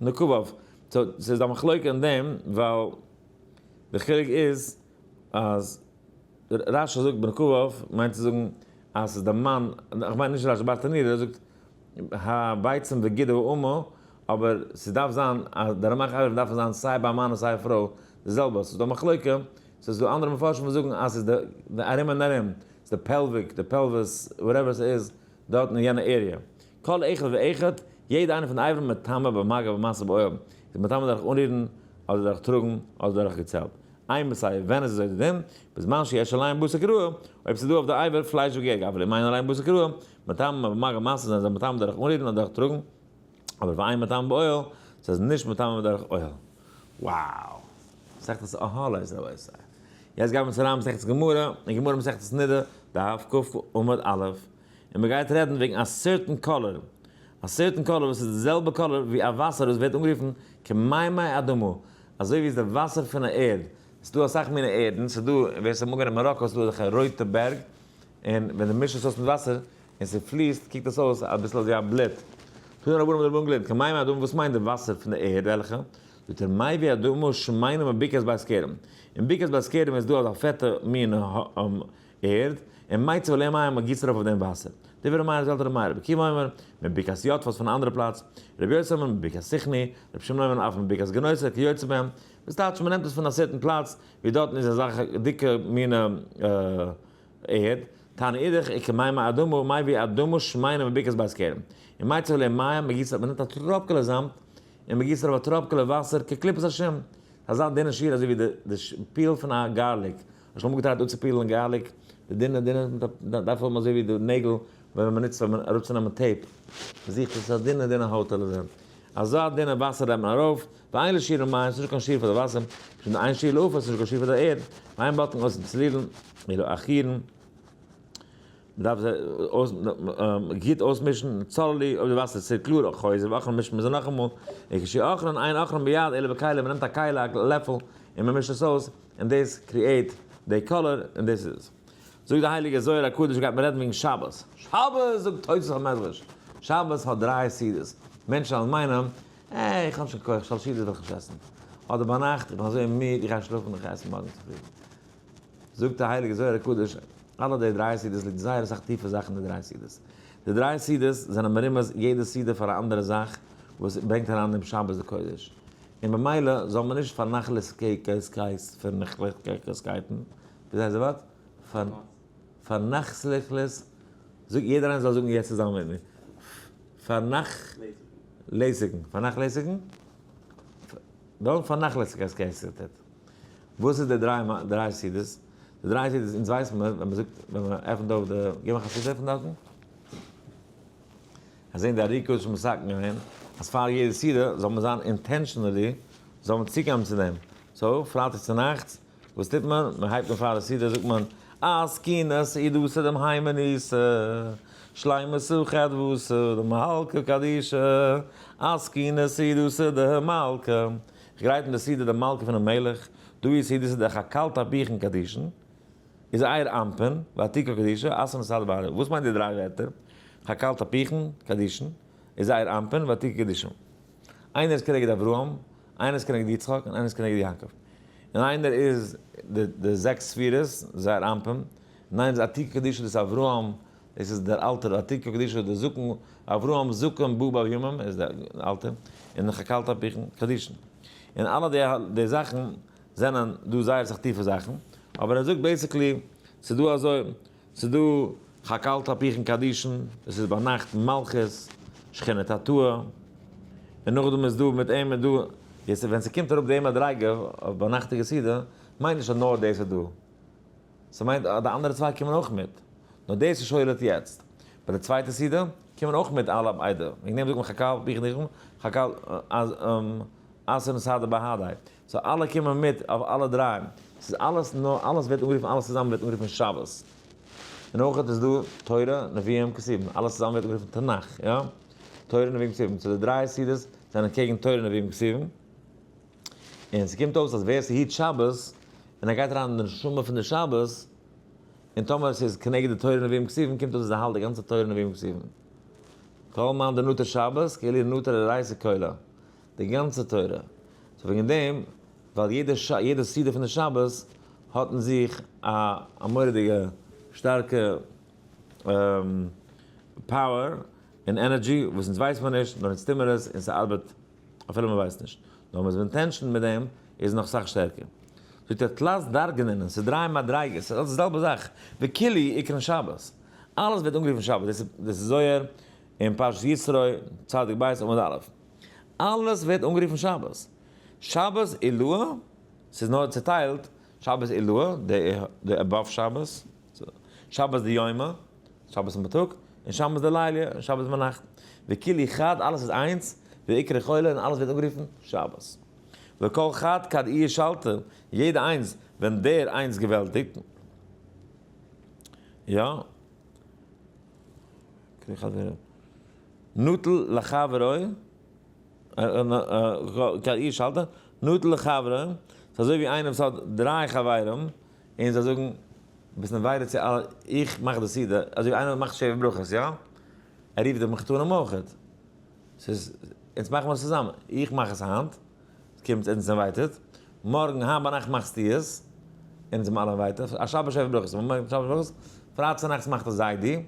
נקביו. so, ס'איז א מחלוקה אין דעם, ווייל די חילוק איז אז רש"י זאגט בנקביו מיינט צו זאגן אז ס'איז די מאן, איך מיין נישט רש"י, ברטנורא ער זאגט הביצים וגידו האמה, אבער ס'דארף זיין אז די רמ"ח אברים דארפן זיין סיי ביי מאן און סיי פרוי די זעלבע. ס'איז דא מחלוקה, ס'איז דא אנדערע מפרשים וואס זאגן אז ס'איז די ארום און ארום, ס'איז די pelvic, די pelvis, whatever ס'איז דארט אין יענע area. כל אחד ואחד, יעדע איינע פון די אברים מטמא במגע ובמשא באוהל, איז מטמא דורך אנרירן אדער דורך טראגן אדער דורך געצעלט. איין מסייע, ווען איז אזוי די דין? בזמן שיש עליהם בשר כראוי, אויב ס'איז דא אויף די אבר פלייש וגערג, אבל אם אין עליהם בשר כראוי, מטמא במגע ובמשא זענען זיי מטמא דורך אנרירן אדער דורך טראגן, אבער ואין מטמא באוהל, ס'איז נישט מטמא דורך אוהל. Wow! מסכת אהלה איז רבותי. יעצט גייען מיר צו אריין מסכת גמרא, אין גמרא מסכת נידה, דף כ עמוד א', און מ'גייט רעדן וועגן א certain color, א certain color וואס איז די זעלבע color ווי א וואסער וואס ווערט אנגערופן כמימי אדמה, אזוי ווי איז די וואסער פון א ערד. ס'איז דא אסאך מיני ערדן, ס'איז דא, ווער ס'איז אמאל געווען אין מאראקא, ס'איז דא אזעלכע רויטע בערג, און ווען דו מישט עס אויס מיט וואסער, און ס'פליסט, קוקט עס אויס אביסל אזוי א בלוט. תנו רבנן האבן די רבנן געלערנט, כמימי אדמה, וואס מיינט די וואסער פון די ערד, וועלכע? זאגט ער, מביא אדמה שמינה מבקעת בית כרם. אין בקעת בית כרם איז דא אזא פעטע מין ערד, און מיצב עליה מים, מען גיסט ארויף אויף דעם וואסער. דברי ר' מאיר איז עלטער ר' מאיר, רבי עקיבא אומר, מבקעת יטפת פון א אנדערע פלאץ, רבי יוסי אומר, מבקעת סיכני, רבי שמעון אומר, אף מבקעת גינוסר, כיוצא בהם. דאס טייטש, מען נעמט עס פון א certain פלאץ, ווי דארטן איז אזא דיקע מינע ערד, תניא אידך, וכמימי אדמה, מביא אדמה שמינה מבקעת בית כרם. און מיצב עליה מים, מען גיסט, מען נעמט א טראפקעלע זאמד, און מען גיסט ארויף א טראפקעלע וואסער, כקליפת השום. אזא דינע שיעור אזוי ווי די peel פון א garlic. האסט שוין אמאל געטרייט אפצופילן garlic? די דינע דינע דארף האבן אזוי ווי די נעגל ווען מען נוצט פאר אראפצונעמען tape. מען זוכט עס איז א דינע דינע הויטעלע זען. אזא דינע וואסער נעמט מען ארויף, ואין לשיעור מים, ס'איז נישט קיין שיעור פאר די וואסער, משום דאין שיעור לעפר, ס'איז נישט קיין שיעור פאר די ערד, ואין בודקין אותן צלילין, אלא עכורין. מ'דארף זיי גוט אויסמישן, צללו, אויב די וואסער איז צו קלאר, חוזר ואוכלין, מישט מען זיי נאכאמאל, וכשהוא אוכלין, אין אוכלין ביד, אלא בכלי, מ'נעמט א כלי, א לעפל, און מ'מישט עס אויס, און דאס create די color, און דאס איז עס. זאגט די הייליגע זוהר הקדוש, גייט מען רעדן וועגן שבת. שבת, זאגט תוס' המדרש, שבת האט דריי סעודות. מענטשן וועלן מיינען, אה, איך האב שוין כח, שלש סעודות וועל איך נישט עסן. אדער ביינאכט, איך בין אזוי מיד, איך גיי שלאפן, איך גיי עסן מארגן צופרי. זאגט די הייליגע זוהר הקדוש, אלע די דריי סעודות ליגט זייער אסאך טיפע זאכן אין די דריי סעודות. די דריי סעודות זענען מרומז יעדע סעודה פאר א אנדערע זאך וואס ברענגט אריין דעם שבת דקודש. און במילא זאל מען נישט פארנאכלעסיגקייטן, ווי הייסט די ווארט? פארנאכלעסיגקייט, זאג, יעדער איינער זאל זאגן יעצט צוזאמען מיט מיר. פארנאכ. לעסיגן, פארנאכלעסיגן? וועלן פארנאכלעסיגן אז כסדר טוט. וואס איז די דריי סעודות? די דריי סעודות אונז ווייסן מיר ווען מ'זאגט ווען מ'עפנט אויף די גיב מיך א סידור פון דארטן. אז זעהן די ארי קדוש מסכם געווען אז פאר יעדע סעודה זאל מען זיין intentionally זאל מען צוקומען צו דעם. so פרייטאג צונאכטס וואס טוט מען? מען הייבט אן פאר די סעודה זאגט מען אתקינא סעודתא דמהימנותא שלימתא חדוותא דמלכא קדישא אתקינא סעודתא דמלכא איך גרייט אן די סעודה די מלכה פונעם מלך, דא איז סעודתא דחקל תפיחין קדישין, איז זעיר אנפין, ועתיקא קדישא, אתון מסדר בהדיה. וואס מיינט די דריי ווערטער? חקל תפיחין קדישין, איז זעיר אנפין, ועתיקא קדישין. איינער איז כנגד אברהם, איינער איז כנגד יצחק, און איינער איז כנגד יעקב. און איינער איז די זעקס ספירות, זעיר אנפין, און איינער איז עתיקא קדישא, דאס איז אברהם, דאס איז דער אלטער עתיקא קדישא, דער זקן, אברהם זקן בא בימים איז דער אלטער, און חקל תפיחין קדישין. און אלע די זאכן זענען דא זייער אסאך טיפע זאכן, אבער ער זאגט basically, ס'איז דא אזוי, ס'איז דא חקל תפיחין קדישין, דאס איז ביינאכט מלכות, שכינה תתאה, און נאכדעם איז דא מיט אים איז דא, יעצט ווען ס'קומט אראפ די מדריגה אויף ביינאכטיגע סעודה, מיינט נישט אז נאר דאס איז דא, ס'מיינט אז די אנדערע צוויי קומען אויך מיט, נאר דאס איז שולט יעצט. ביי די צווייטע סעודה קומען אויך מיט אלע ביידע, וועגן דעם זאגט מען חקל פיך ניחום, חקל אסר נסדר בהדי, so אלע קומען מיט אויף אלע דריי, ס'איז אלעס נאר אלעס ווערט אנגערופן אלעס צוזאמען ווערט אנגערופן שבת. און אויך איז דא תורה נביאים כתובים, אלעס צוזאמען ווערט אנגערופן תנך, יא? תורה נביאים כתובים, so די דריי סעודות זענען קעגן תורה נביאים כתובים. און ס'קומט אויס אז ווער ס'היט שבת, און ער גייט אריין אין די נשמה פון די שבת, און טאמער ס'איז כנגד די תורה נביאים כתובים, קומט אויס אז ער האלט די גאנצע תורה נביאים כתובים. כל מאן דנטר שבת, כאילו נטר אורייתא כולא. די גאנצע תורה. so וועגן דעם, ווייל יעדע יעדע סעודה פון די שבת האט אין זיך א א מורא'דיגע שטארקע power און energy וואס אונז ווייסט מיר נישט, נאר אונז טוהן מיר עס און ס'ארבעט אפילו מען ווייסט נישט, נאר מ'איז intention מיט דעם איז נאך סאך שטערקער. זאגט ער תלת דרגין, ס'איז דריי מדריגות, ס'איז אלס די זעלבע זאך, וכולהו אקרון שבת, אלעס ווערט אנגערופן שבת, דאס איז זוהר אין פרשת יתרו, צדיק ב' עמוד א', אלעס ווערט אנגערופן שבת, שבת עילאה, ס'איז נאר צוטיילט, שבת עילאה, די above שבת, שבת דיומא, שבת אין בייטאג, און שבת דליליא, און שבת ביינאכט. וכולהו חד, אלעס איז איינס, ואקרי כולא, און אלעס ווערט אנגערופן שבת. וכל חד כד איהו שלטא, יעדע איינס, ווען דער איינס געוועלטיגט, יא, נוטל לחברו, כד איהו שלטא, נוטל לחברו, ס'איז אזוי ווי איינער וואס האט דריי חברים, און זיי זאגן, ביסט invited צו אלע, איך מאך די סעודה, אזוי ווי איינער מאכט שבע ברכות, יא? ער רופט די מחותנים אויכעט. ס'איז, אונז מאכן מיר עס צוזאמען. איך מאך עס היינט, קומטס אונז invited. מארגן, היינט ביינאכט מאכסטו עס, אונז זעמיר אלע invited. א שבת שבע ברכות, ווען מ'מאכט שבת שבע ברכות, פרייטאג צונאכטס מאכט עס זיידי,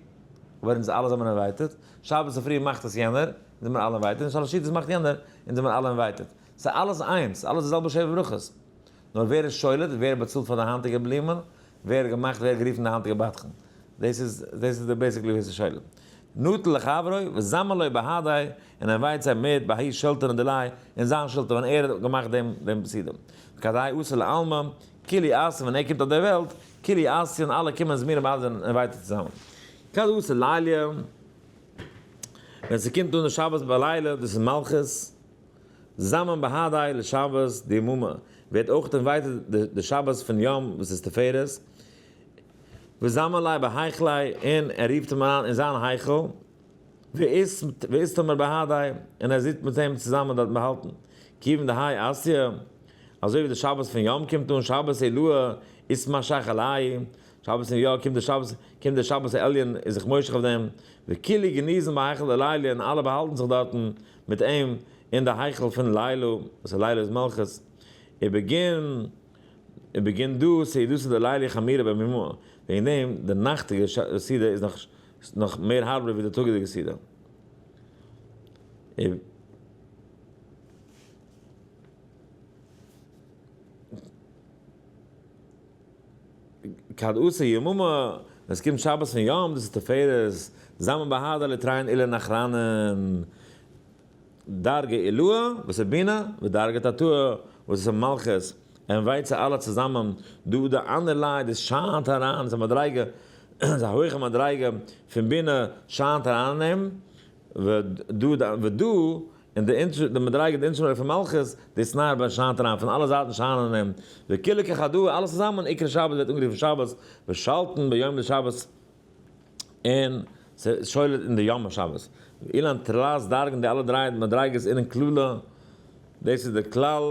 אבער אונז אלע זעמיר invited. שבת צופרי מאכט עס יענער, אונז זעמיר אלע invited. און שלש סעודות מאכט יענער, אונז זעמיר אלע invited. ס'איז אלעס איינס, אלעס די זעלבע שבע ברכות. נאר ווער איז שולט, ווער באצאלט פאר די היינטיגע בלומען, ווער האט געמאכט, ווער האט גערופן די היינטיגע בדחן. דאס איז, דאס איז די basically ווער ס'איז שולט. נטל לחברו וזמין ליה בהדיה, און ער invite זיי מיט בהאי שלטנא דיליה, אין זיין שלטון ווען ער האט געמאכט דעם דעם סעודה. וכד אתי לעלמא, כולהו אתיין ווען ער קומט אויף דער וועלט, כולהו אתיין אלע קומען זמינין בהדיה און invited צוזאמען. כד אתי ליליא, ווען ס'קומט אן די שבת בלילה, דאס איז מלכות, זמין בהדיה לשבת דיממא, ווערט אויך invited די שבת פון יום וואס איז תפארת, וזמין ליה בהיכליה, און ער רופט אים אריין אין זיין היכל, ואיתמר בהדיה, און ער זיצט מיט אים צוזאמען דארט באהאלטן, כיוון דהאי אתיא, אזוי ווי די שבת פון יום קומט אן שבת עילאה אתמשך עלייהו, שבת פון יא קומט די שבת, קומט די שבת העליון איז זיך מושך אויף דעם, וכולהו גניזין בהיכל דליליא און אלע באהאלטן זיך דארטן מיט אים אין די היכל פון לילה, וואס לילה איז מלכות, ובגין ובגין דא סעודתא דליליא חמירא ביממא, וועגן דעם די נאכטיגע סעודה איז נאך נאך מער הארבער ווי די טאגעדיגע סעודה. כד אתא יממא, ווען עס קומט שבת פון יום, דאס איז תפארת, זמין בהדיה לתרין אילין אחרנין. דרגה עילאה וואס איז בינה, ודרגה תתאה וואס איז מלכות, און ווייט זיי אלע צוזאמען, דא די אנדערליי, דאס שיינט אריין, ס'איז א מדריגה, ס'איז א הויכע מדריגה פון בינה שיינט אריין אין אים, ודא ודא, און די אונטער די מדריגה די אונטערשטע מדריגה פון מלכות, דאס נאר ווען שיינט אריין פון אלע זייטן שיינען אין אים, וכולהו כחדא, אלעס צוזאמען, עיקר שבת ווערט אנגערופן שבת, ושלטן ביום דשבת, און ס'איז שולט אין די יום השבת. אילן תלת דרגין די אלע דריי מדריגות אינען כללא, דאס איז די כלל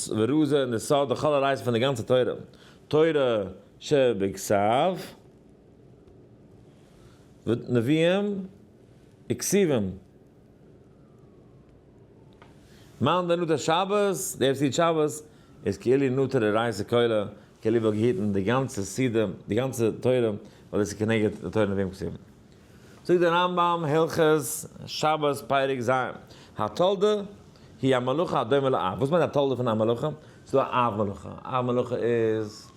ורזא און די סוד דכל אורייתא פון די גאנצע תורה, תורה שבכתב, נביאים וכתובים. מאן דנטר שבת, דער וואס היט שבת, איז כאילו נטר אורייתא כולא, כאילו וואלט געהיטן די גאנצע סעודה, די גאנצע תורה, ווייל דאס איז כנגד די תורה נביאים וכתובים. זאגט דער רמב ם הלכות שבת פרק ז', התולדה היא המלאכה הדומה לאב. וואס מיינט א תולדה פון א מלאכה? ס'איז דא א אב מלאכה, אב מלאכה איז,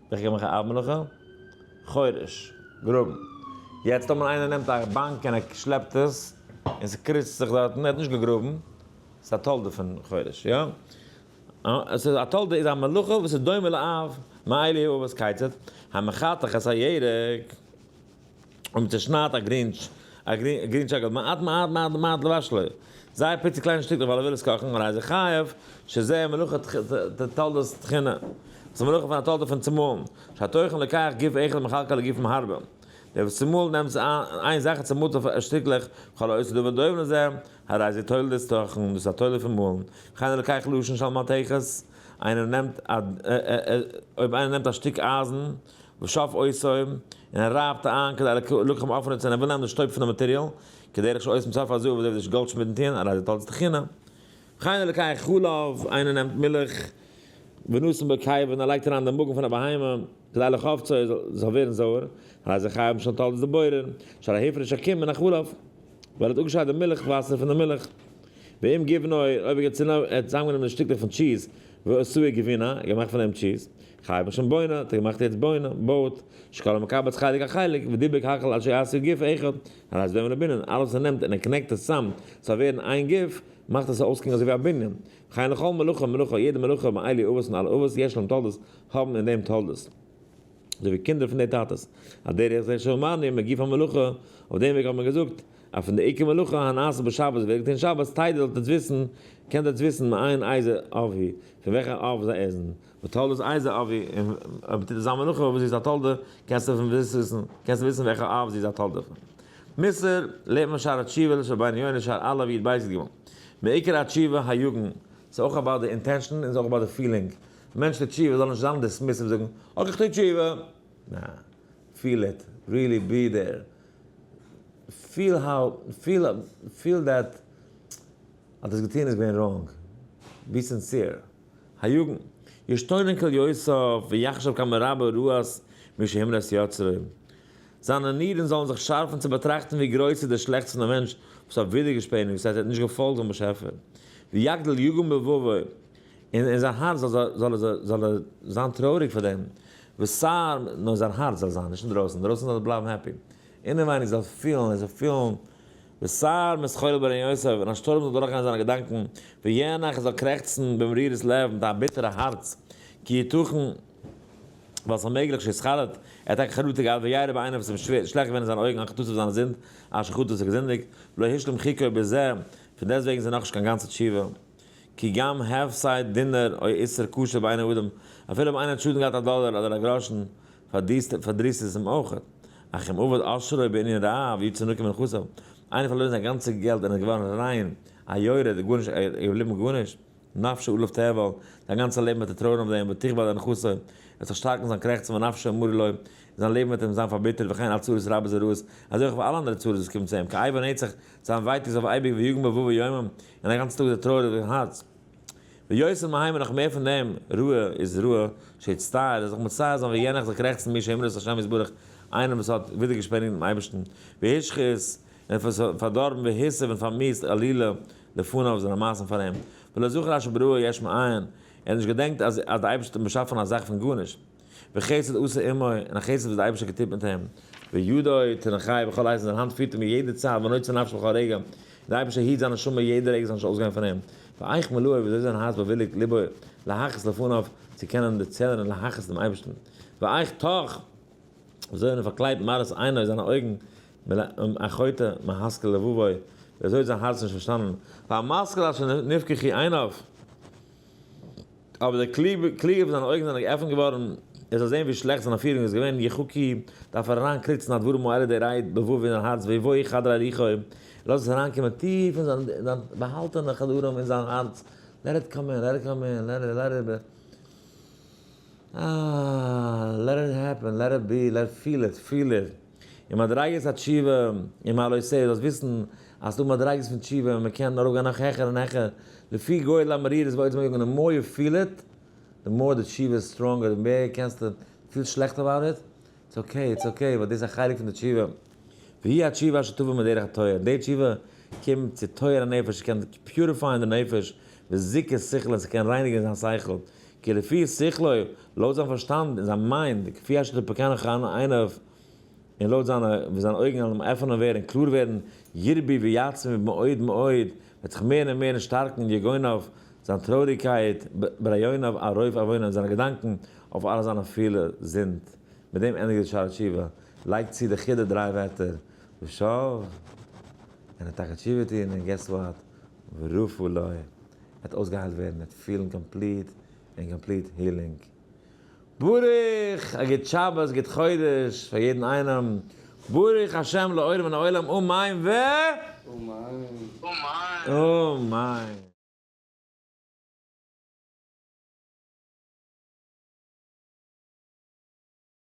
וועלכע קען מאכן א אב מלאכה? חורש, גראבן. יעצט טאמער איינער נעמט א באנק און ער שלעפט עס, און ס'קריצט זיך דארטן, ער האט נישט געגראבן, ס'איז א תולדה פון חורש, יא? עס איז א תולדה איז א מלאכה וואס איז דומה לאב, מאלו האבות כיצד, המחתך את הירק, און מען צעשניידט א גרינטש, א גרינטשאקל, מעט מעט מעט מעט לבשלו, זייער פיצי קליינע שטיקלעך ווייל ער וויל עס קאכן, הרי זה חייב, שזה מלאכה תולדות טחינה, דאס איז מלאכה פון א תולדה פון צומאלן, שהטוחן לוקח גוף אחד ומחלקו לגופים הרבה, דער וואס צומאלט נעמט איין זאך און צומאלט אויף שטיקלעך, וכל העושה דבר דומה לזה, הרי זה תולדות טוחן, דאס איז א תולדה פון מאלן, וכן הלוקח לשון של מתכת, איינער נעמט א, אויב איינער נעמט א שטיק אייזן, ושף אותו, און ער רייבט איין כדי לקחם עפר און ער וויל נעמען די שטויב פון די מאטעריאל, כדרך שעושים צרפת הזהב אזוי ווי די גאלדשמידן טוען, הרי זה תולדות טחינה. וכן הלוקח חלב, איינער נעמט מילך, ונתן בקיבה און ער לייגט אריין די מאגן פון א בהמה, כדי לחפצו עס זאל ווערן זויער, הרי זה חייב משום תולדות דבורר, שהרי הפריש הקום מן החלב, ווייל ער האט אפגעשיידט די מילך וואסער פון די מילך. ואם גבנו, אויב ער האט צוזאמגענומען די שטיקלעך פון טשיז, ועשאו גבינה, געמאכט פון דעם טשיז, חייב משום בונה, האט ער געמאכט יעצט בונה, בויט, שכל המקבץ חלק אחלק, ודיבק הכל עד שיעשו גוף אחד, הרי זה דומה לבנין, אלעס וואס ער נעמט און ער connect עס צאם, ס'זאל ווערן איין גוף, מאכט עס אויסקוקן אזוי ווי א בנין. וכן לכל מלאכה ומלאכה, יעדע מלאכה מאלו אבות און אלע אבות, יש להם תולדות, האבן אין דעם תולדות. אזוי ווי קינדער פון די טאטעס. על דרך זה שאמרנו מגוף המלאכה, אויף דעם וועג האט מען געזאגט, אז פון די עיקר מלאכה הנעשה בשבת ווערט געטון שבת, תדע זאלט עטס וויסן, קענט עטס וויסן מאין איזה אב היא, פון וועלכע אב זיי עסן, ותולדות איזה אב היא, און אויב מ'טוט אזא מלאכה וואס זי איז א תולדה, קענסטו פון וויסן, קענסטו וויסן וועלכע אב זי איז א תולדה פון. מוסר, לערנט מען שער התשובה לשם רבינו יונה שער א' י' ב' י' ג'. מעיקר התשובה היגון, ס'איז אויך about די intention און ס'איז אויך about די feeling. מענטש טוט תשובה זאל נישט זיין dismissive זאגן, okay איך טו תשובה. נע, feel it, really be there. Feel how, feel, feel that אז דאס געטון איז געווען wrong. Be sincere. היגון, ישתונן כליותיו ויחשוב כמה רבה רעת מי שהמרה את יצרו. זיינע נירן זאלן זיך שארפן צו באטראכטן ווי גרויס איז דער שלעכטס פון דעם מענטש וואס האט ווידערגעשפעניגט, וואס הייסט ער האט נישט געפאלגט דעם באשעפער. ויגדיל יגון בלבבו, און אין זיין הארץ זאל זאל ער זיין טרויעריג פאר דעם, וסר, נאר זיין הארץ זאל זיין, נישט אינדרויסן, אינדרויסן זאל ער בלייבן happy, אינעווייניג זאל פילן, ער זאל פילן, וסר מתחולל ברעיונותיו, און א שטורעם זאל דורכגיין זיינע געדאנקען, ויאנח, ער זאל קרעכצן במרירות לב, מיט א ביטערע הארץ, כי יתכן, ווייל ס'איז מעגליך שיתחרט, ער האט טאקע חרטה געהאט, וירע בעיניו, עס איז אים שווער, שלעכט געווען אין זיינע אויגן, על חטאתו זיינע זינד, אשר חטא איז ער געזינדיגט, ולא השלים חוקו בזה, פון דעסטוועגן איז ער נאכנישט קיין גאנצע תשובה. כי גם הפסד דינר או איסר קשה בעיני אדם, אפילו אויב איינער האט שאדן געהאט א דאלער אדער א גראשן, פארדריסט עס אים אויך. אך אם אבד עושרו בענין רעב יצא נקי מנכסיו, איינער האט פארלוירן זיין גאנצע געלט און איז געווארן ריין, א יורד, גארנישט, ער איז געבליבן גארנישט, נפשו עליו תאבל, זיין גאנצע לעבן וועט ער טרויערן אויף דעם, ותכבד נכסיו, ער וועט זיך שטארקן זיין קרעכצן ונפשו מרה לו, און זיין לעבן וועט אים זיין פארביטערט וכן על צרות רבות הרעות, אזוי אויך אויף אלע אנדערע צרות וואס קומען צו אים, כאב הנצח, זיין ווייטאג איז אויף אייביג ויגון בלבבו יומם, און א גאנצן טאג איז ער טרויעריג אין הארץ. ויותר מהימן נאך מער פון דעם, רעה איז רעה, שיצטער, ער זאל זיך מצער זיין ויאנח זיך קרעכצן מי שהמרה את השם יתברך, איינער וואס האט ווידערגעשפעניגט דעם אייבערשטן, והשחית, און פארדארבן והתעיב און פארמיאוסט עלילה לפניו זיינע מעשים פאר אים, ולא זכר אשר בראה יש מאין, ער האט נישט געדענקט אז אז דער אייבערשטער האט באשאפן א זאך פון גארנישט, וחסד עשה עמו, און א חסד וואס דער אייבערשטער האט געטון מיט אים, וידו תנחהו בכל עת, און זיין האנט פירט אים אין יעדע צייט, ונוצה נפשו בכל רגע, דער אייבערשטער היט זיין נשמה יעדע רגע זאל נישט אויסגיין פון אים. ואיך מלאו, ווי אזוי זיין הארץ באוויליגט ליבו להכעיס לפניו, צו קענען דערצערנען להכעיס דעם אייבערשטן. ואיך תוך, ווי אזוי ער פארקלייבט מראות עינו, זיינע אויגן, החוטא מהשכיל לבבו, ווי אזוי האט זיין הארץ נישט פארשטאנען. והמשכיל אשר נפקחו עיניו. אבער דער קלוגער וואס זיינע אויגן זענען געעפנט געווארן, ער זאל זען ווי שלעכט זיין פירונג איז געווען, יחקי, דארף ער אריין קריצן הדברים האלה די רייד בלבבו אין זיין הארץ, ויבואו חדרי רוחו, לאז עס אריינקומען טיף אין זיין באהאלטענע חדרים אין זיין הארץ, let it come in, let it come in, let it, let it be, אה, let it happen, let it be, let feel it, feel it. און מדריגת התשובה, און מעלותיה, זאלסט וויסן אז ס'דא מדריגות פון תשובה און מ'קען ארויפגיין נאך העכער און העכער, לפי גודל המרירות ועוצם היגון, the more you feel it, the more די תשובה איז stronger, די מער קענסטו, פילסט שלעכט about it, it's okay, it's okay, ווייל דאס איז א חלק פון די תשובה. והיא התשובה אשר תבוא מדרך הטוהר, די תשובה קומט צו טוהר הנפש, ס'קען purify ען די נפש, וזיכוך שכל און ס'קען רייניגן זיין שכל, כי לפי שכלו, לויט זיין פארשטאנד און זיין mind, כפי אשר תפקחנה עיניו, און לויט זיינע, ווי זיינע אויגן וועלן אים עפענען ווערן און קלאר ווערן, ירבי ויעצמי מאוד מאוד, וועט זיך מערן און מערן שטארקן יגוניו, זיין טרויעריגקייט, ברעיוניו על רוב עוונו, און זיינע געדאנקען אויף אלע זיינע פילע זינד. מיט דעם ענדיגט די שערי תשובה. לייגט צו די חידה דריי ווערטער, ושב, און ער האט טאקע תשובה טון, און guess what, ורפא לו, ער וועט אויסגעהיילט ווערן, ער וועט פילן complete און complete healing. ברוך! א גוט שבת, גוט חודש פאר יעדן איינעם, ברוך השם לעולם מן העולם, אמן ו. אמן. אמן.